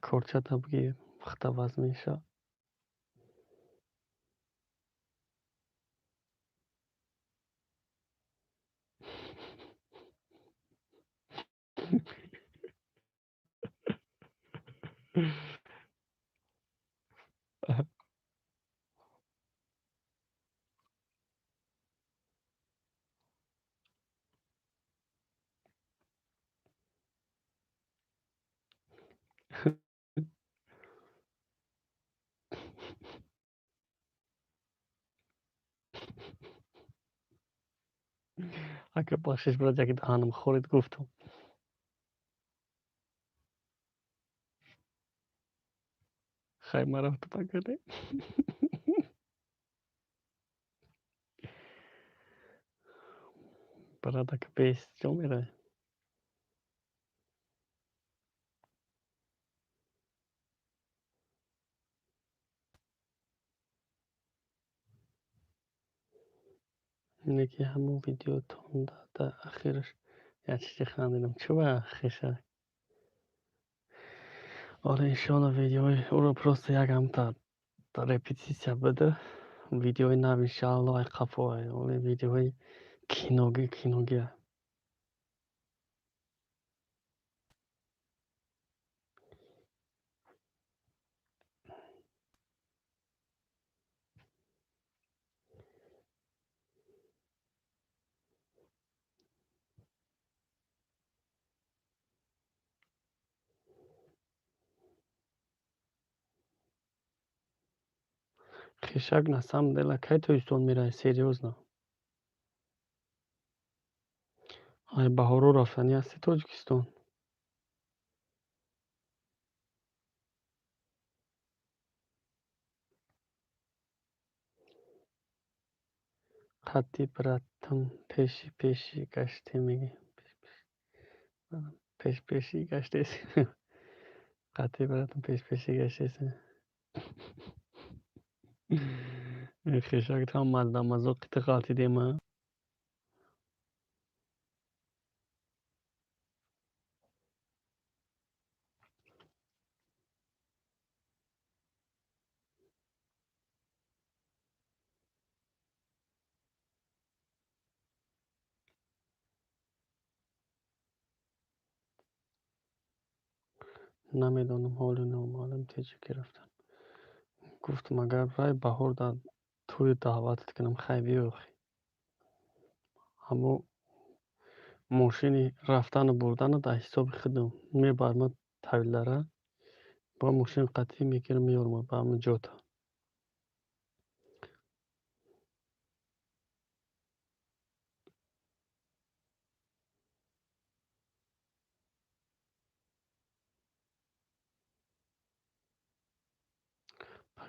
Корчата бигир, вақта вазмин ша. Ака, бахшиш, брат, яке даҳанам хорид, гуфтам. Хай, ма рафту пакаде. Брат, ака, бес ҷо меравӣ? Неки ҳамон видеотон дар ахираш як чизе хандидам. Чӣ ба хешак? Ҳоло иншоалло видеои ӯро просто як ҳамта репетитсия буда. Видеои нав иншоалло ай қафо ай. Оли видеои киногӣ киногия. Хишак на самом деле кай Тоҷикистон меравӣ серьёзно? Ай баҳоро рафтанӣ ҳасти Тоҷикистон? Қатъи братам пеши пеши гаштем мегӣ. Пеш пеши гаштес. Қатъи братам пеш пеши гаштес. Хишак там мазда-мазо қити ғалтидем а? Намедонам ҳоли номаълум теҷа рафтам. Гуфтам агар рай баҳор дар тӯй даъватат кунам, хай биё охи. Ҳамо мошини рафтану бурдану дар ҳисоби худам мебармад тавилдара, бо мошин қатъӣ мегирам меёрам ба ҳамон ҷота.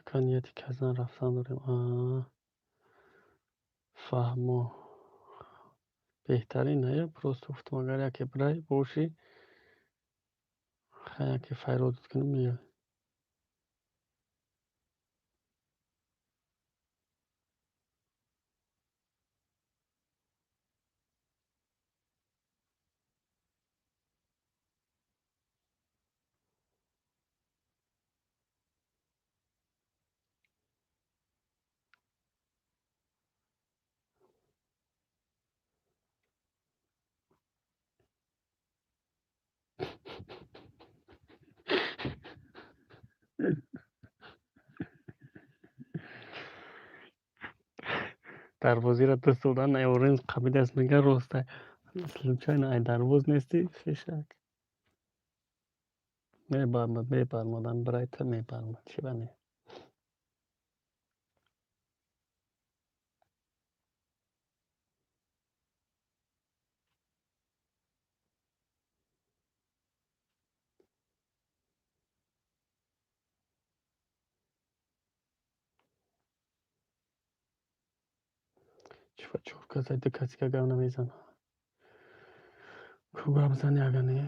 Пока нияти Казан рафтан дорем. Аа, фаҳмо. Беҳтарин ная, просто гуфтам агар яке бирай бошӣ, хай яке файродат кунам меоӣ. Дарвозиро даст додан Эоренс қабидааст, мега роста. Случайно ай дарвоз нестӣ, хишак? Мебармад, мебармадам, брайта мебармад. Чӣ ба не? Чӣ ба чор кас ай ду касика гап намезанад? Ку гап зани ага не?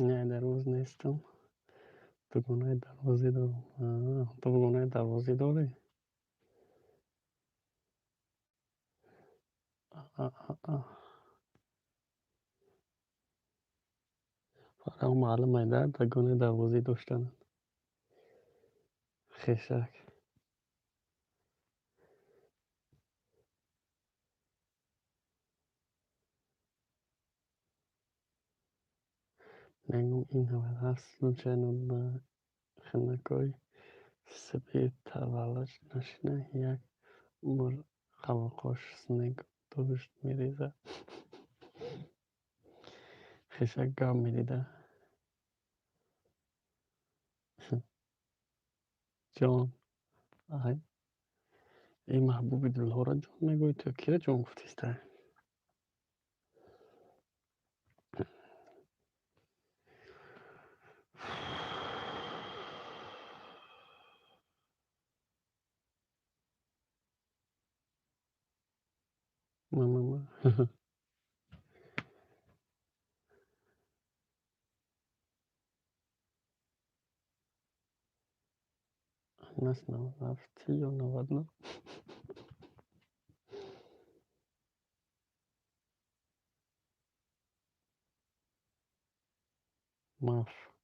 Не, дарвоз нестам. Дугонаи дарвозӣ дорам. Аа, дугонаи дарвозӣ дорӣ? А. Фараҳ маълум айда дугонаи дарвозӣ доштанат. Хишак. Мегӯм ин 97 случайно ба хинакҳои Сибир таваллуд нашуда, як умр қавоқош снег дождь мерезад. Хишак гап медида. Ҷон. Ай. Эй маҳбуби дилҳоро ҷон мегӯӣ ту? Кира ҷон гуфтиста? Мм. Нас 97 ё 99.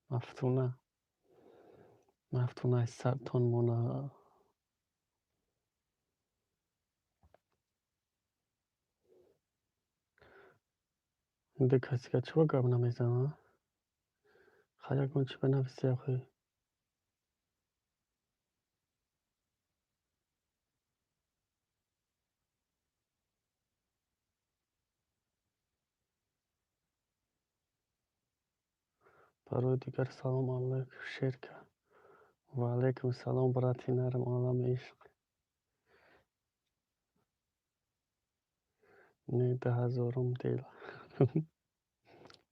Мафтуна. Мафтунаи сартон мона. Ду касика чиро гап намезанад? Хай ягон чӣ бинависи охи. Барои дигар салом алайк шерка. Ва алайкум салом брати нарм олами ишқ. Не 2000-ум дил.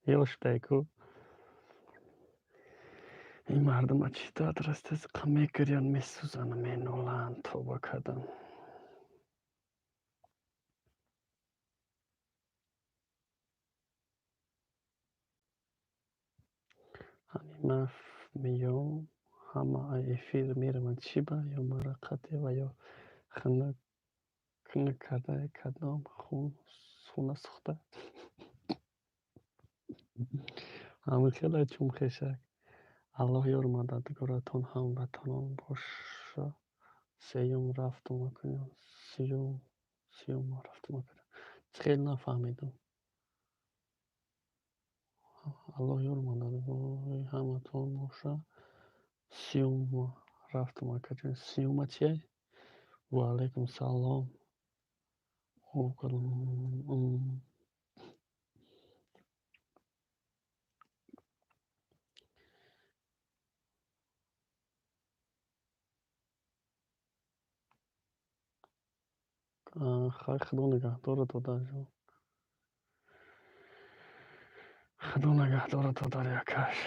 Ёш ку. Ин мардума чӣ дад растаз мегирянд, месӯзанд, меноланд, тоба кардам. Ҳамин ман меём, ҳама эфир мераванд чӣ ба ё мара қатъе ва ё хунук карда кадом хона сӯхта. Ҳамин хеле чумхешак. Аллоҳ ёру мададгоратон ҳамватанон боша. Сеюм рафтум акунён. Сиюм рафтум акунён. Хел нафаҳмидам. Аллоҳ ёру мададгори ҳаматон боша. Сиюм рафтум акаҷон. Сиюма чие? Ва алайкум салом. Хай худо нигаҳдорат додарҷон. Худо нигаҳдорат додари акаш.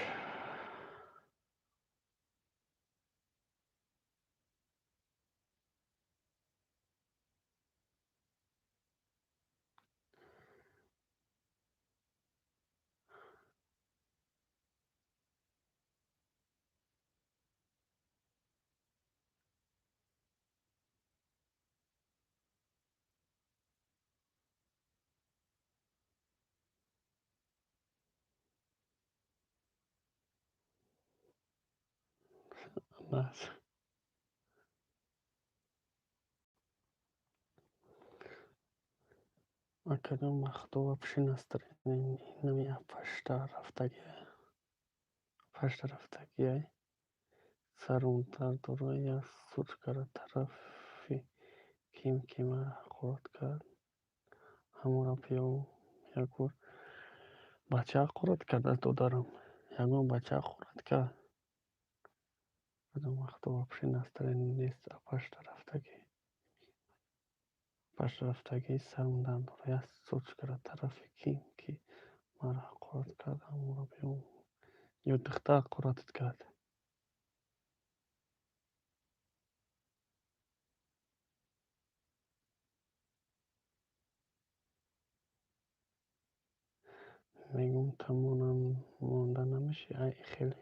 Нас. Акаҷон махто вообще настроение инами пашта рафтагиай. Сарум дард дора, як сучкара тарафи ким ки мара ҳақорат кард. Ҳамонро пиём як бор бача ҳақорат кардааст додарам. Ягон бача ҳақорат кард. Вақто вообще настроение нест. Пашта рафтагӣ. Пашта рафтагӣ сарум дард дора, як сучкара тарафи ким ки мара ҳақорат кард. Ҳамонро пиём ё духтар ҳақоратат кард. Мегӯм ту монда намешӣ, ай хеле.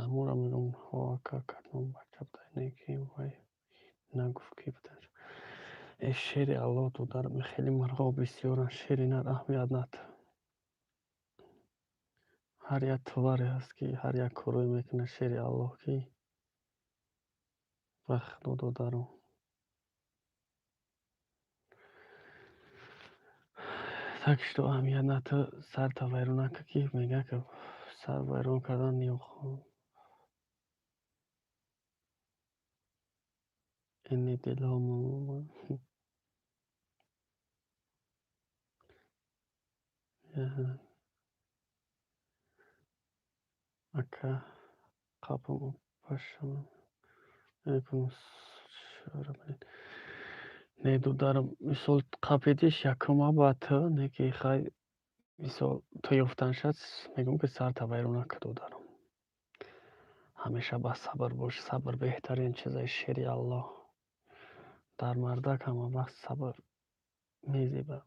Ҳамонро мегӯм ҳо ака кадом бача буда не ки вай нагуфт ки буда. Э шери Аллоҳ додарам, хеле мурғо бисёранд, шери нар аҳамият над. Ҳар як тваре ҳаст ки ҳар як корое мекунад шери Аллоҳ ки ба худо додарам. Так что аҳамият над, ту сарта вайрон накун ки мегӯяд ки сар вайрон кардан ини дилҳо ака қапам пашам не додарам, мисол қапидиш якума ба ту не ки хай мисол ту ёфтан шад мегӯм ки сарта вайрон накун додарам. Ҳамеша ба сабр бош, сабр беҳтарин чизаи шери Аллоҳ. Дар мардак ҳама вақт сабр мезебад.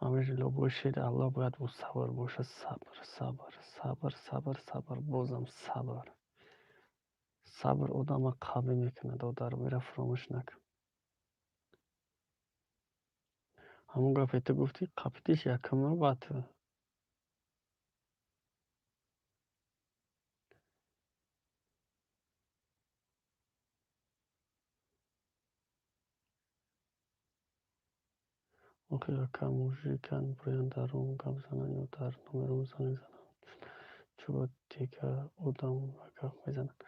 Ҳамеша любой шери Аллоҳ бояд бо сабр бошад. Сабр, сабр, сабр, сабр, сабр, бозам сабр. Сабр одама қавӣ мекунад, додар, мера фуромӯш накун. Ҳамон гапе ту гуфтӣ, қапидиш якума ба ту. Охир ака мужикан бироянд дар рум гап зананд ё дар номерум занг зананд. Чӯ ба дигар одам гап мезананд.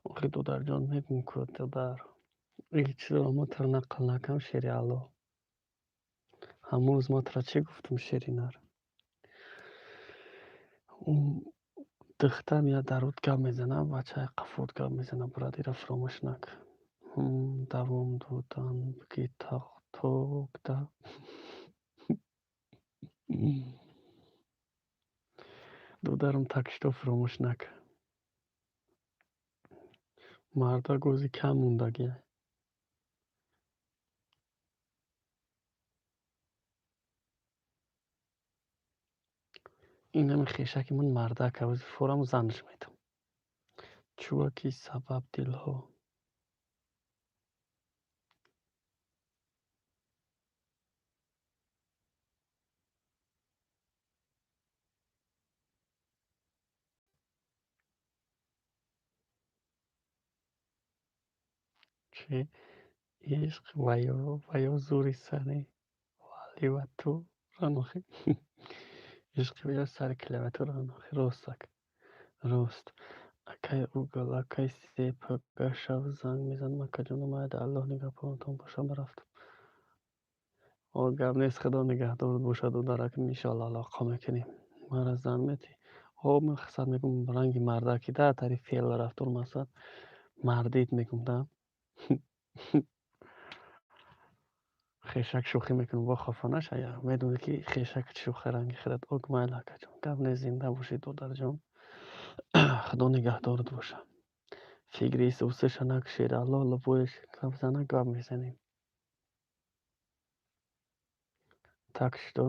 Охир додарҷон мегӯм ку додар. Ин чизро ма туро нақл накунам, шери Алло. Ҳамон рӯз ман туро чӣ гуфтам, шери нар? Духтар меяд дар руд гап мезанад, бачаи қафот гап мезанад, брат, ира фуромӯш накун. Давом додан бигӣ токда. Додарам так что фуромӯш накун. Марда гӯзи кам мондагиай. Инами хешаки ман мардака, ози форам занаш метам. Чуваки сабаб дилҳо. Чи ишқ ва ё зури сари клавиатура нохи. Ишқи ва ё сари клавиатура нохи. Ростак. Рост. Акай угол, акай сепага шав занг мезанам, акаҷону майда Аллоҳ нигаҳбонатон бошад, ман рафтам. О, гап нест, Худо нигаҳдорат бошад, додарак, иншоалло алоқа мекунем. Мара зан метӣ? О, ман хасад мегӯм, ранги мардаки да тари феъл рафтор масад. Мардит мегӯм, да. Хешак шӯхӣ мекунам, бо хафа нашая. Медонӣ ки хешак шӯхи ранги худат. Ок, майли акаҷон. Гап нест, зинда бошӣ, додарҷон. Худо нигаҳдорат бошад. Фикри исусиша накушед, Алло лубоиш гап зана гап мезанем. Так что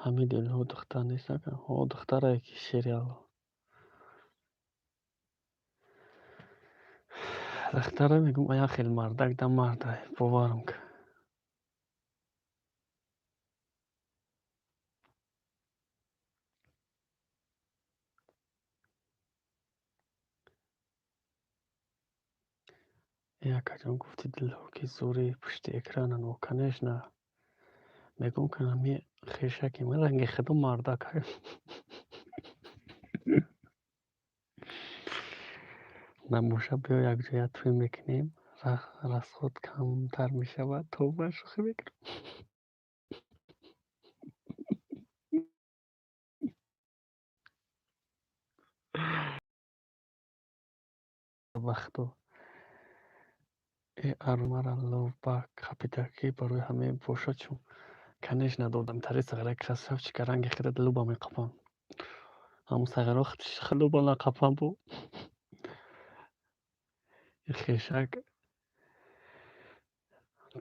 ҳамин дилҳо духтар нест ака? О, духтарае ки шери Алло. Духтара мегӯм, ая хел мардак да мардай, боварам кун. Э, акаҷон, гуфти дилҳо ки зури пушти экрананд. О, конечно. Мегӯм ки ҳами хешаки ман ранги худо мардак. Набоша биё якҷоя тӯй мекунем, расход камтар мешавад, тоба шӯхӣ мекунам. Ба Худо. Э, армара ловба қапидакӣ барои ҳамин бошад чун. Конечно, додам тари сағира красавчика ранги худат луба меқапам. Ҳамун сағираҳо луба нақапам бу. Хешак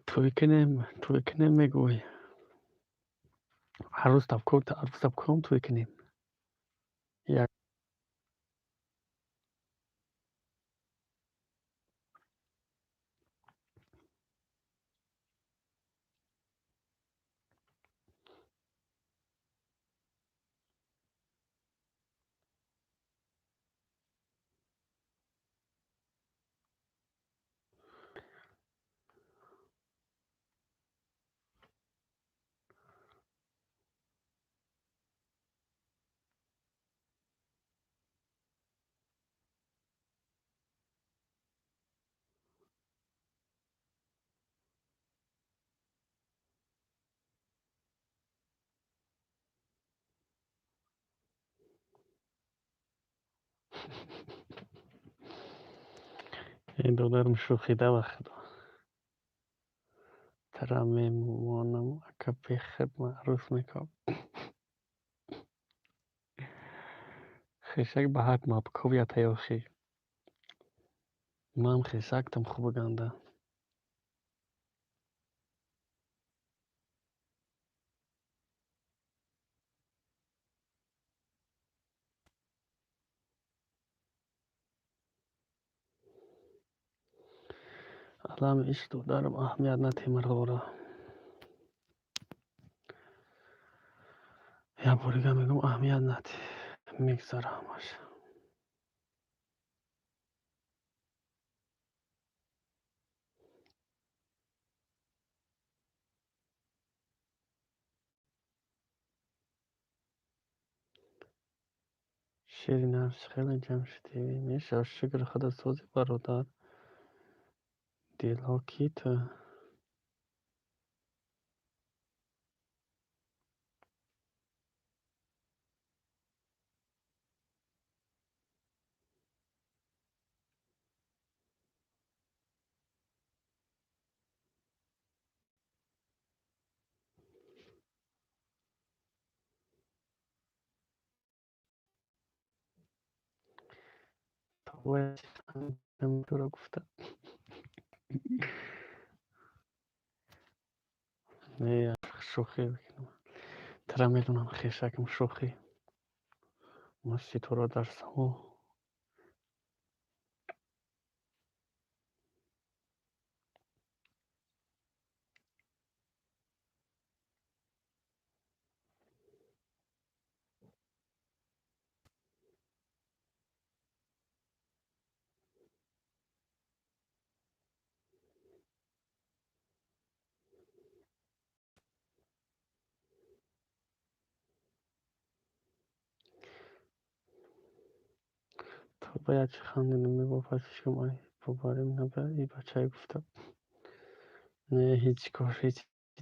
тӯй кунем, тӯй кунем мегӯй. Ҳар рӯз табком тӯй кунем. Як Э, додарам шӯхида ба Худо. Тара мемонам, ака бехуд маъруф мекунам. Хешак ба ҳақ мабковията ёхӣ. Ман хешактам хуб ганда. Палами иш додарам, аҳамият надиҳ мирғора. Як борига мегӯм, аҳамият надиҳ, мегзара ҳамаш. Шери нафс хеле ҷамшидӣ мешавад. Шукр худо сози бародар. Дилҳо ки ту? Туро гуфта. Не, шӯхӣ мекунам. Тара медонам, хешакам, шӯхӣ. Ма ситора дар само. Бояд чӣ хандинам мебофад, ҳечкам ай боварим набар, и бачае гуфта. Не, ҳеҷ кор, ҳеҷ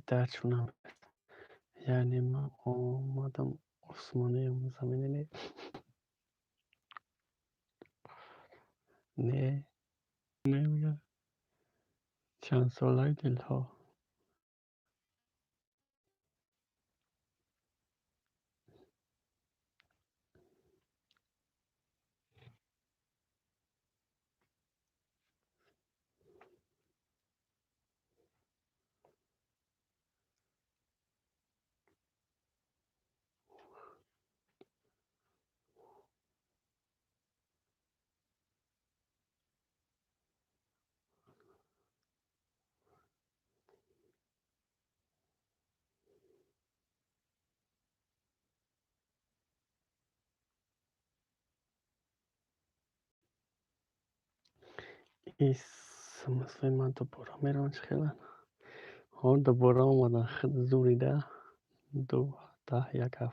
дард набуд. Яъне ман омадам осмониам, заминӣ не. Не, не мегӯяд. Чанд солаи дилҳо. Ис мисли ман дубора мераванд, чӣ хеланд? Ҳо, дубора омадан, зурида 2 10 1 7.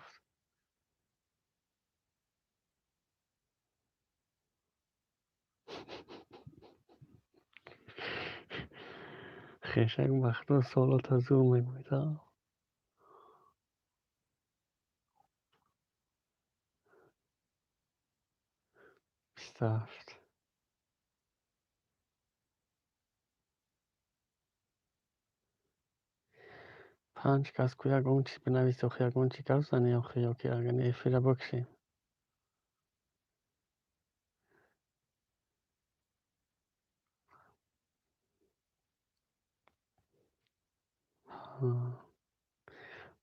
Хешак, бахто солота зур мегӯед, а? 27. Панҷ кас ку, ягон чиз бинавис, охи ягон чи гап зани, охи, ё ки агар эфира бикшем.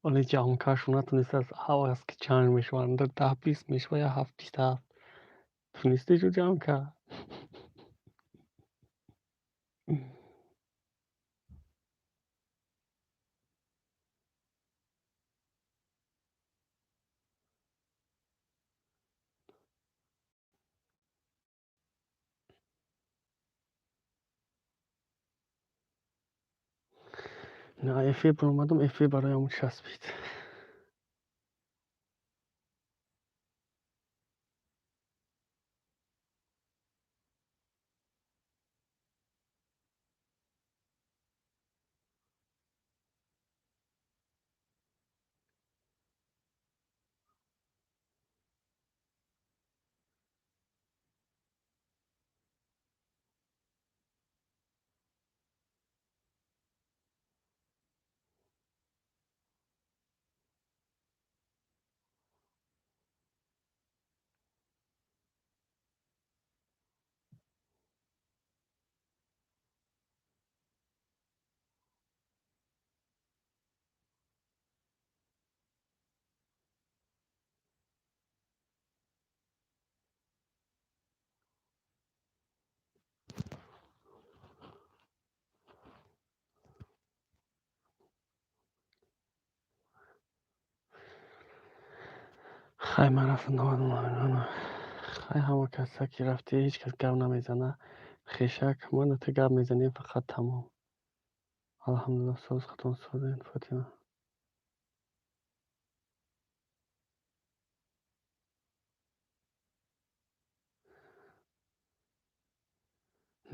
Вале ҷаҳонкашф натунистааст, ҳавас ки чанд мешаванд, 10 20 мешавад ё 7 27. Тунистӣ шу ҷамъ кард? На, эфир баромадам, эфир бароям часпид. Хай, ман рафтам. Хай, ҳама каса ки рафтӣ, ҳеҷ кас гап намезана. Хешак, ману ту гап мезанем фақат, тамом. Алҳамдулилло, соз, худтон созен, Фотима.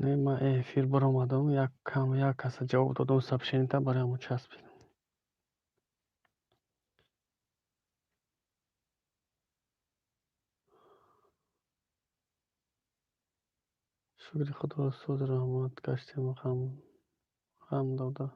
Не, ман эфир баромадам, як кам як каса ҷавоб додам сообщенита, барои ҳамон часпидам. Шукри Худо, соз, раҳмат, гаштем ғам дода.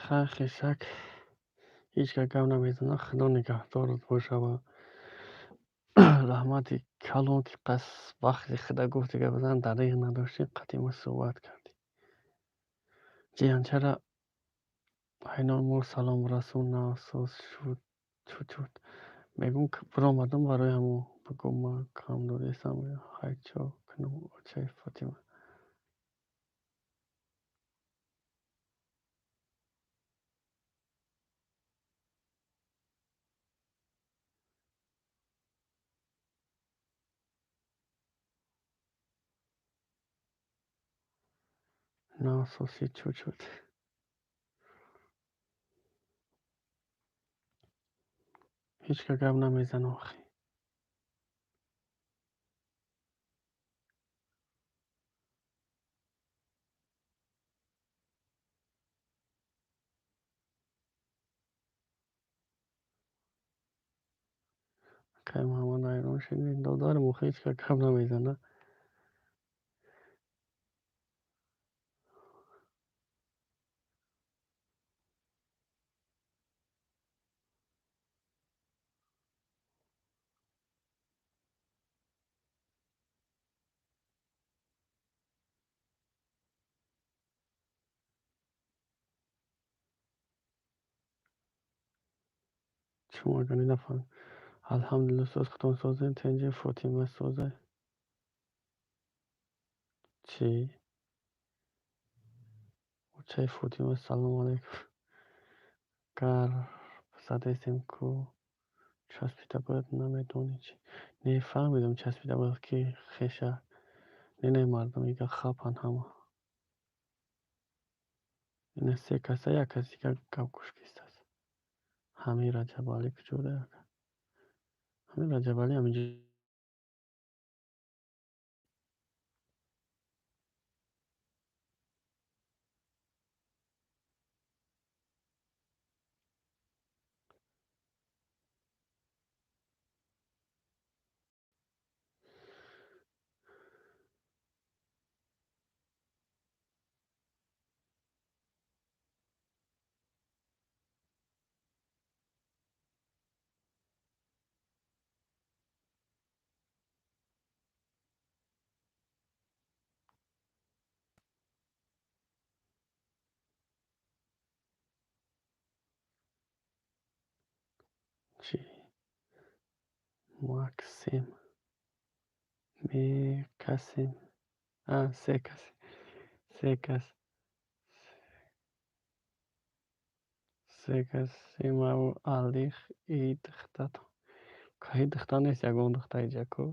Хай, хешак, ҳеҷ кас гап намезанад. Худо нигаҳдорат бошава. Раҳмати калон, ки қас вақти худа гуфти гап зан дареғ надоштӣ, қатъи ма суҳбат кардӣ. Ҷиянчара айнон мор салом расон насоз шуд чуд. Мегӯм, биромадам барои ҳамон бигӯ, ман кам додестам. Хай, чо кунам, очаи Фотима. Насоси чуд. Ҳеҷ кас гап намезана охи. Акай Муҳаммад ҳайрон шудем. Додарам, охи ҳеҷ кас гап намезана. Шумо агар нафаҳмед. Алҳамдулилло, соз, худтон созем, тенҷи Фотима созай. Чӣ? Очаи Фотима, салому алайкум. Гар задестем ку часпида бояд, намедонӣ чӣ. Не, фаҳмидам, часпида бояд ки хеша. Не, не, мардум ига хапанд ҳама. Ина се каса, як кас дига гап гӯш кистааст. Ҳамин Раҷабалӣ куҷода яка? Ҳамин Раҷабалӣ ҳаминҷо. Чӣ? Максим. Мекасим. А, се кас. Се кас. Се кас. Симаву Алих и духтатон. Каи духта нест, ягон духта иҷа ку.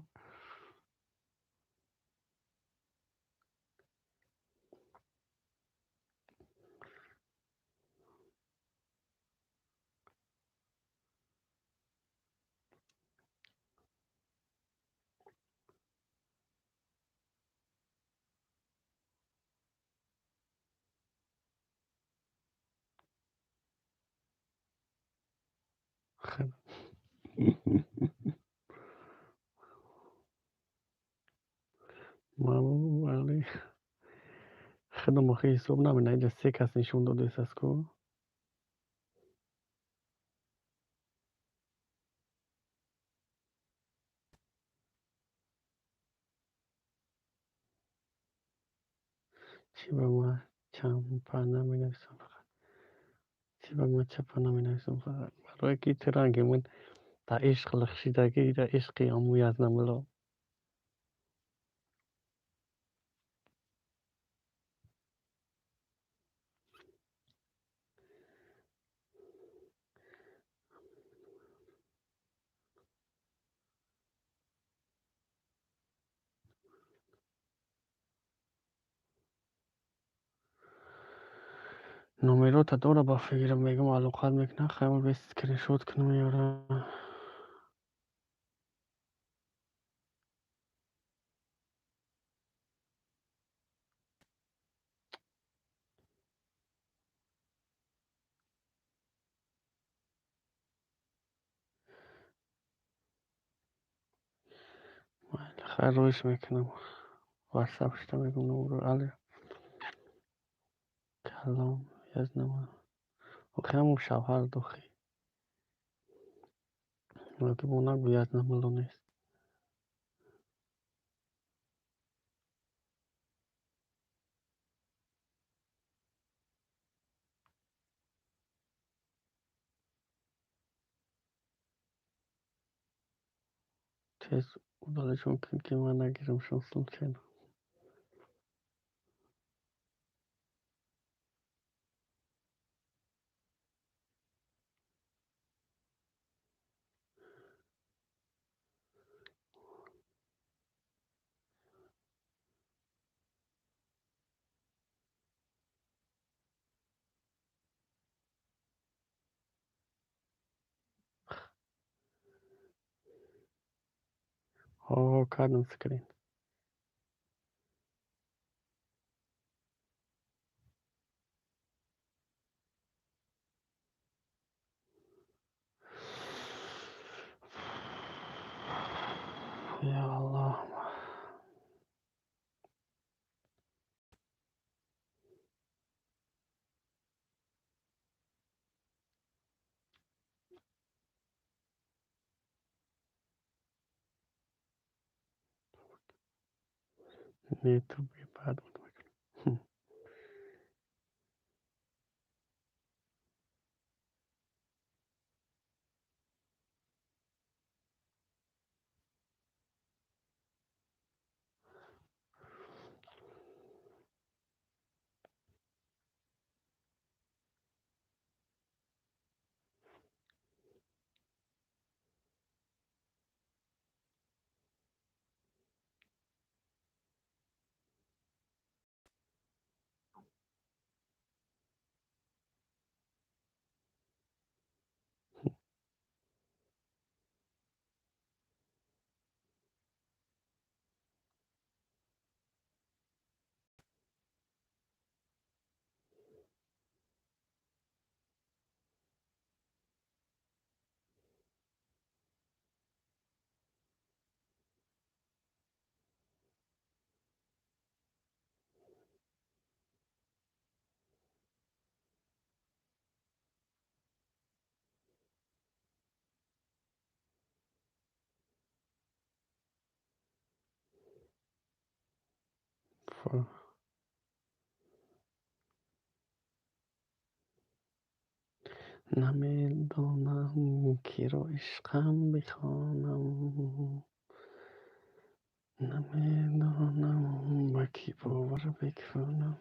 Ман худам охи ҳисоб намена, инҷа се кас нишон додааст ку. Чӣ ба ма чампа наменависам фақат? Чӣ ба ма чапа наменависам фақат? Барое ки ту ранги ман дар ишқ лахшидагӣ, дар ишқи аму Язнамулло. Номерота дора ба фикрам, мегӯям алоқат мекунам, хайр бе скриншот кунам ёра. Хайр роиш мекунам. Ватсап шуда мегӯям номро али. Калом Язнамулло. Охи ҳамон шавҳар дохи. Ки бо нагӯ Язнамулло нест. Тез удалишон кун, ки ман нагирамшон случайно. Кардам скрин. Я Аллоҳ. Не, ту баъд мекунам. Намедонам киро ишқам бихонам, намедонам ба кӣ бовар бикунам.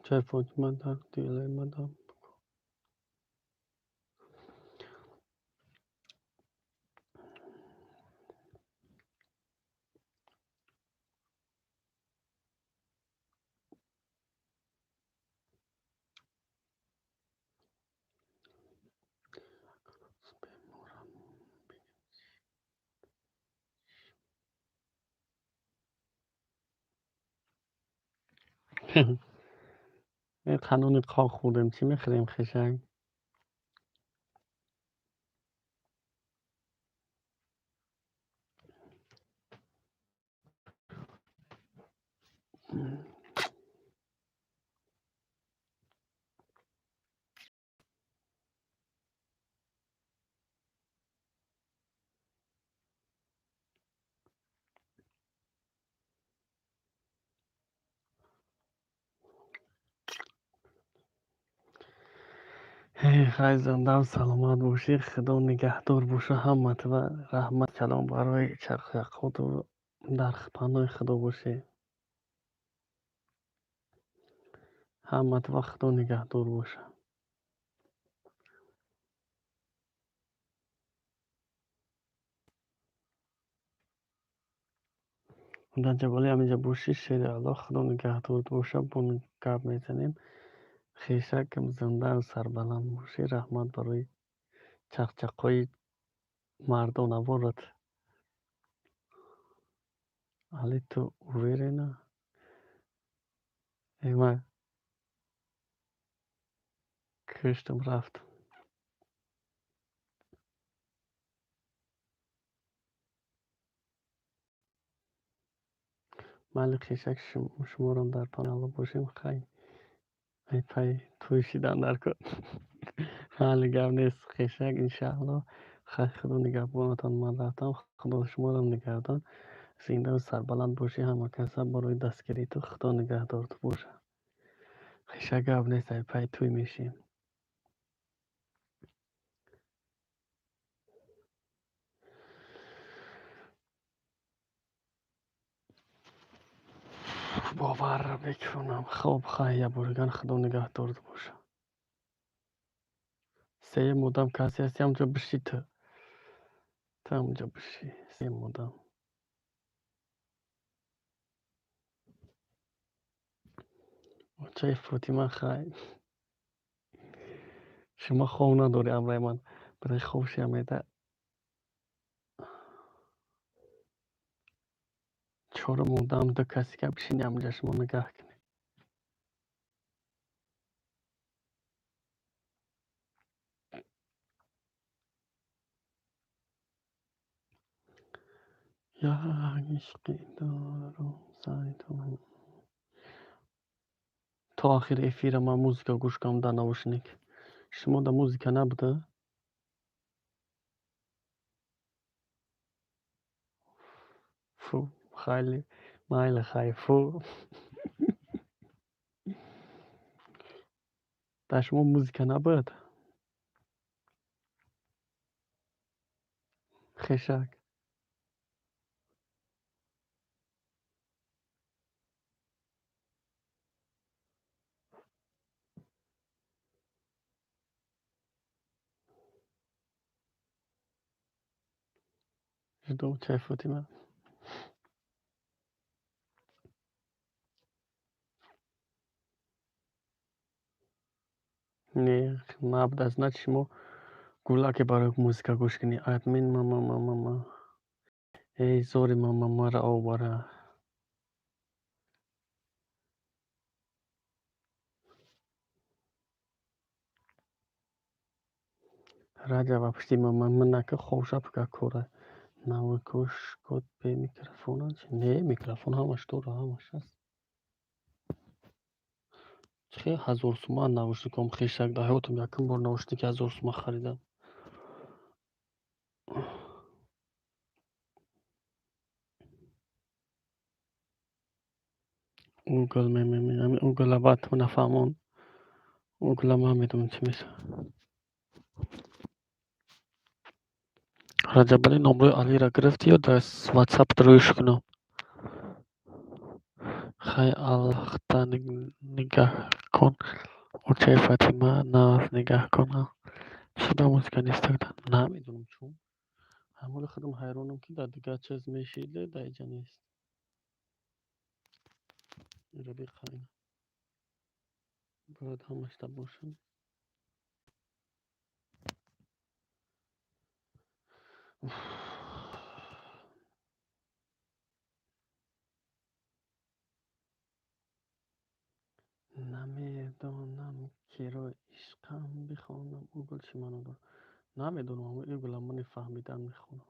Чай Фотима дар дилаи мадам. Қануни қоқ хӯрдем, чӣ мехӯрем, хешак? Хай, зиндаву саломат бошӣ, Худо нигаҳдор боша ҳамат ва раҳмат калом барои чархяқоту, дар паноҳи Худо бошӣ. Ҳамат ва Худо нигаҳдор боша. Раҷабалӣ, ҳаминҷа бошӣ, шери Аллоҳ, Худо нигаҳдорат боша, бо гап мезанем. Хешакам, зиндаву сарбаланд бошӣ, раҳмат барои чақчақҳои мардонаворат. Али, ту уверена? Э, ман куштам, рафтам. Майли, хешак, шуморам дар паноҳи Аллоҳ бошем. Хай, ай пай тӯй шидан дар кор. Ҳали гап нест, хешак, иншааллоҳ. Хай, Худо нигаҳбонатон, ман рафтам. Худо шуморам нигаҳдор. Зиндаву сарбаланд бошӣ, ҳама каса барои дастгирии ту Худо нигаҳдор ту боша. Хешак, гап нест, ай пай тӯй мешем. Бовар мекунам. Хоб, хай, ябориган, Худо нигаҳдорат боша. Сеюм одам касе ҳасти, ҳамҷо биши ту. Ту ҳамҷо биши. Сеюм одам. Очаи Фотима, хай. Шумо хоб надорӣ амраи ман. Барои хоб шиамеда. Чорум одам ду касика бишини ҳамҷа, шумо нигаҳ кунед. Як ишқи дорум сари ту. То охири эфира ман музыка гӯш кунам дар наушник. Шумо да музыка набуда? Фу, хайли, майли, хай, фу. Дар шумо музыка набуд? Хешак. Жду чай Фотима. Не, набуда, значит, шумо гулаке барои музыка гӯш кунӣ. Админ мамамамама. Эй, зори мамамара овара. Раҷаба, пушти мамаманака ховша пука кора. Навкош код бе микрофона чи? Не, микрофон ҳамаш дора, ҳамаш ҳаст. Чӣ 1000 сума наушником, хешак, дар ҳаётам якум бор наушники 1000 сума харидам. Угол мемеме, ҳамин угола баъд ту нафаҳмон. Угола ман медонам чӣ мешавад. Раҷабалӣ, номрои Алиро гирифтӣ ё дар ватсап рӯйш кунам? Хай, Аллахта нигаҳ кун. Очаи Фатима нағз нигаҳ кун. Чӣ ба музыка нест тогда? Намедонам чун. Ҳамоли худам ҳайронам, ки дар дигар чиз мешиде, дар иҷа нест. Инро биқарина. Бояд ҳамашта бошад. Намедонам, киро ишқам бихонам. Ӯ гул чӣ маъно дорад? Намедонам, аммо ин гулам мани фаҳмидан мехонам.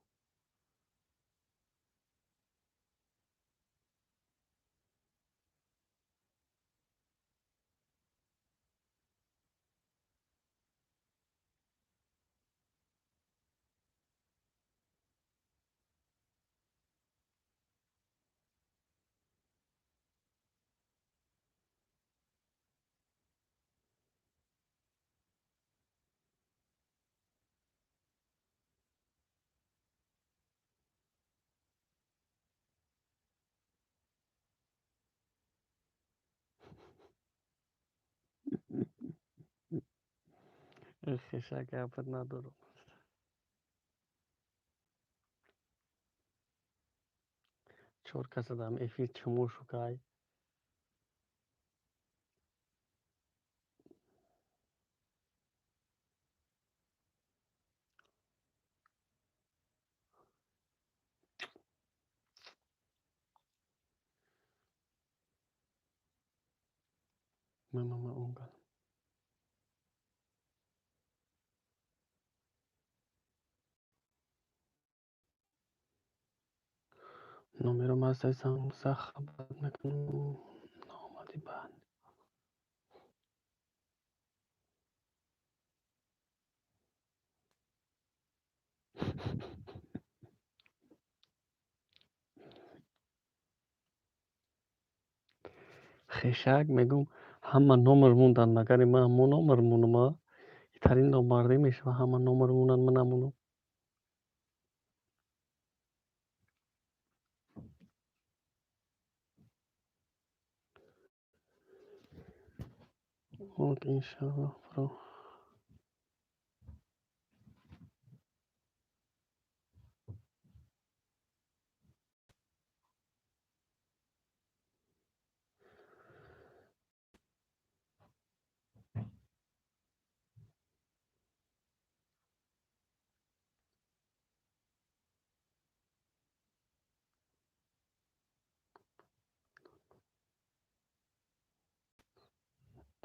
Хеша, гапат надорам. Чор каса дар эфир чумо шукай. Мама угол. Номером аз самбуса хабар мекунам. Наомадӣ баъд. Хешак, мегум, ҳама номер монданд, магари ман ҳамо номер монам, а? Итарин номардӣ мешава, ҳама номер монанд, ман намонам. Ок, иншаллоҳ, бро.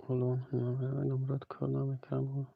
Ҳоло номрат кор намекунам.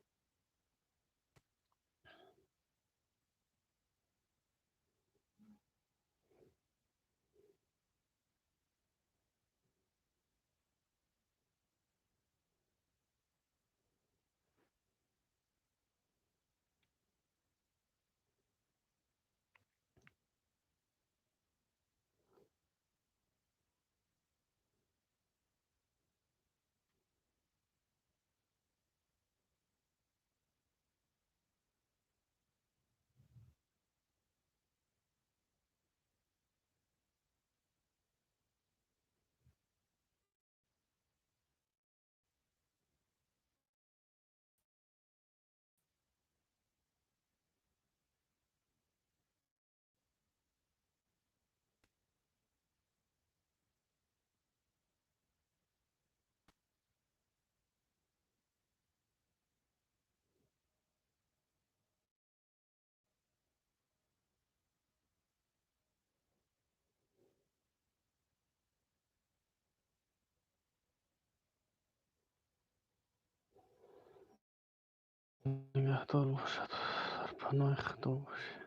Нигаҳдор бошад, дар паноҳи Худо бошед.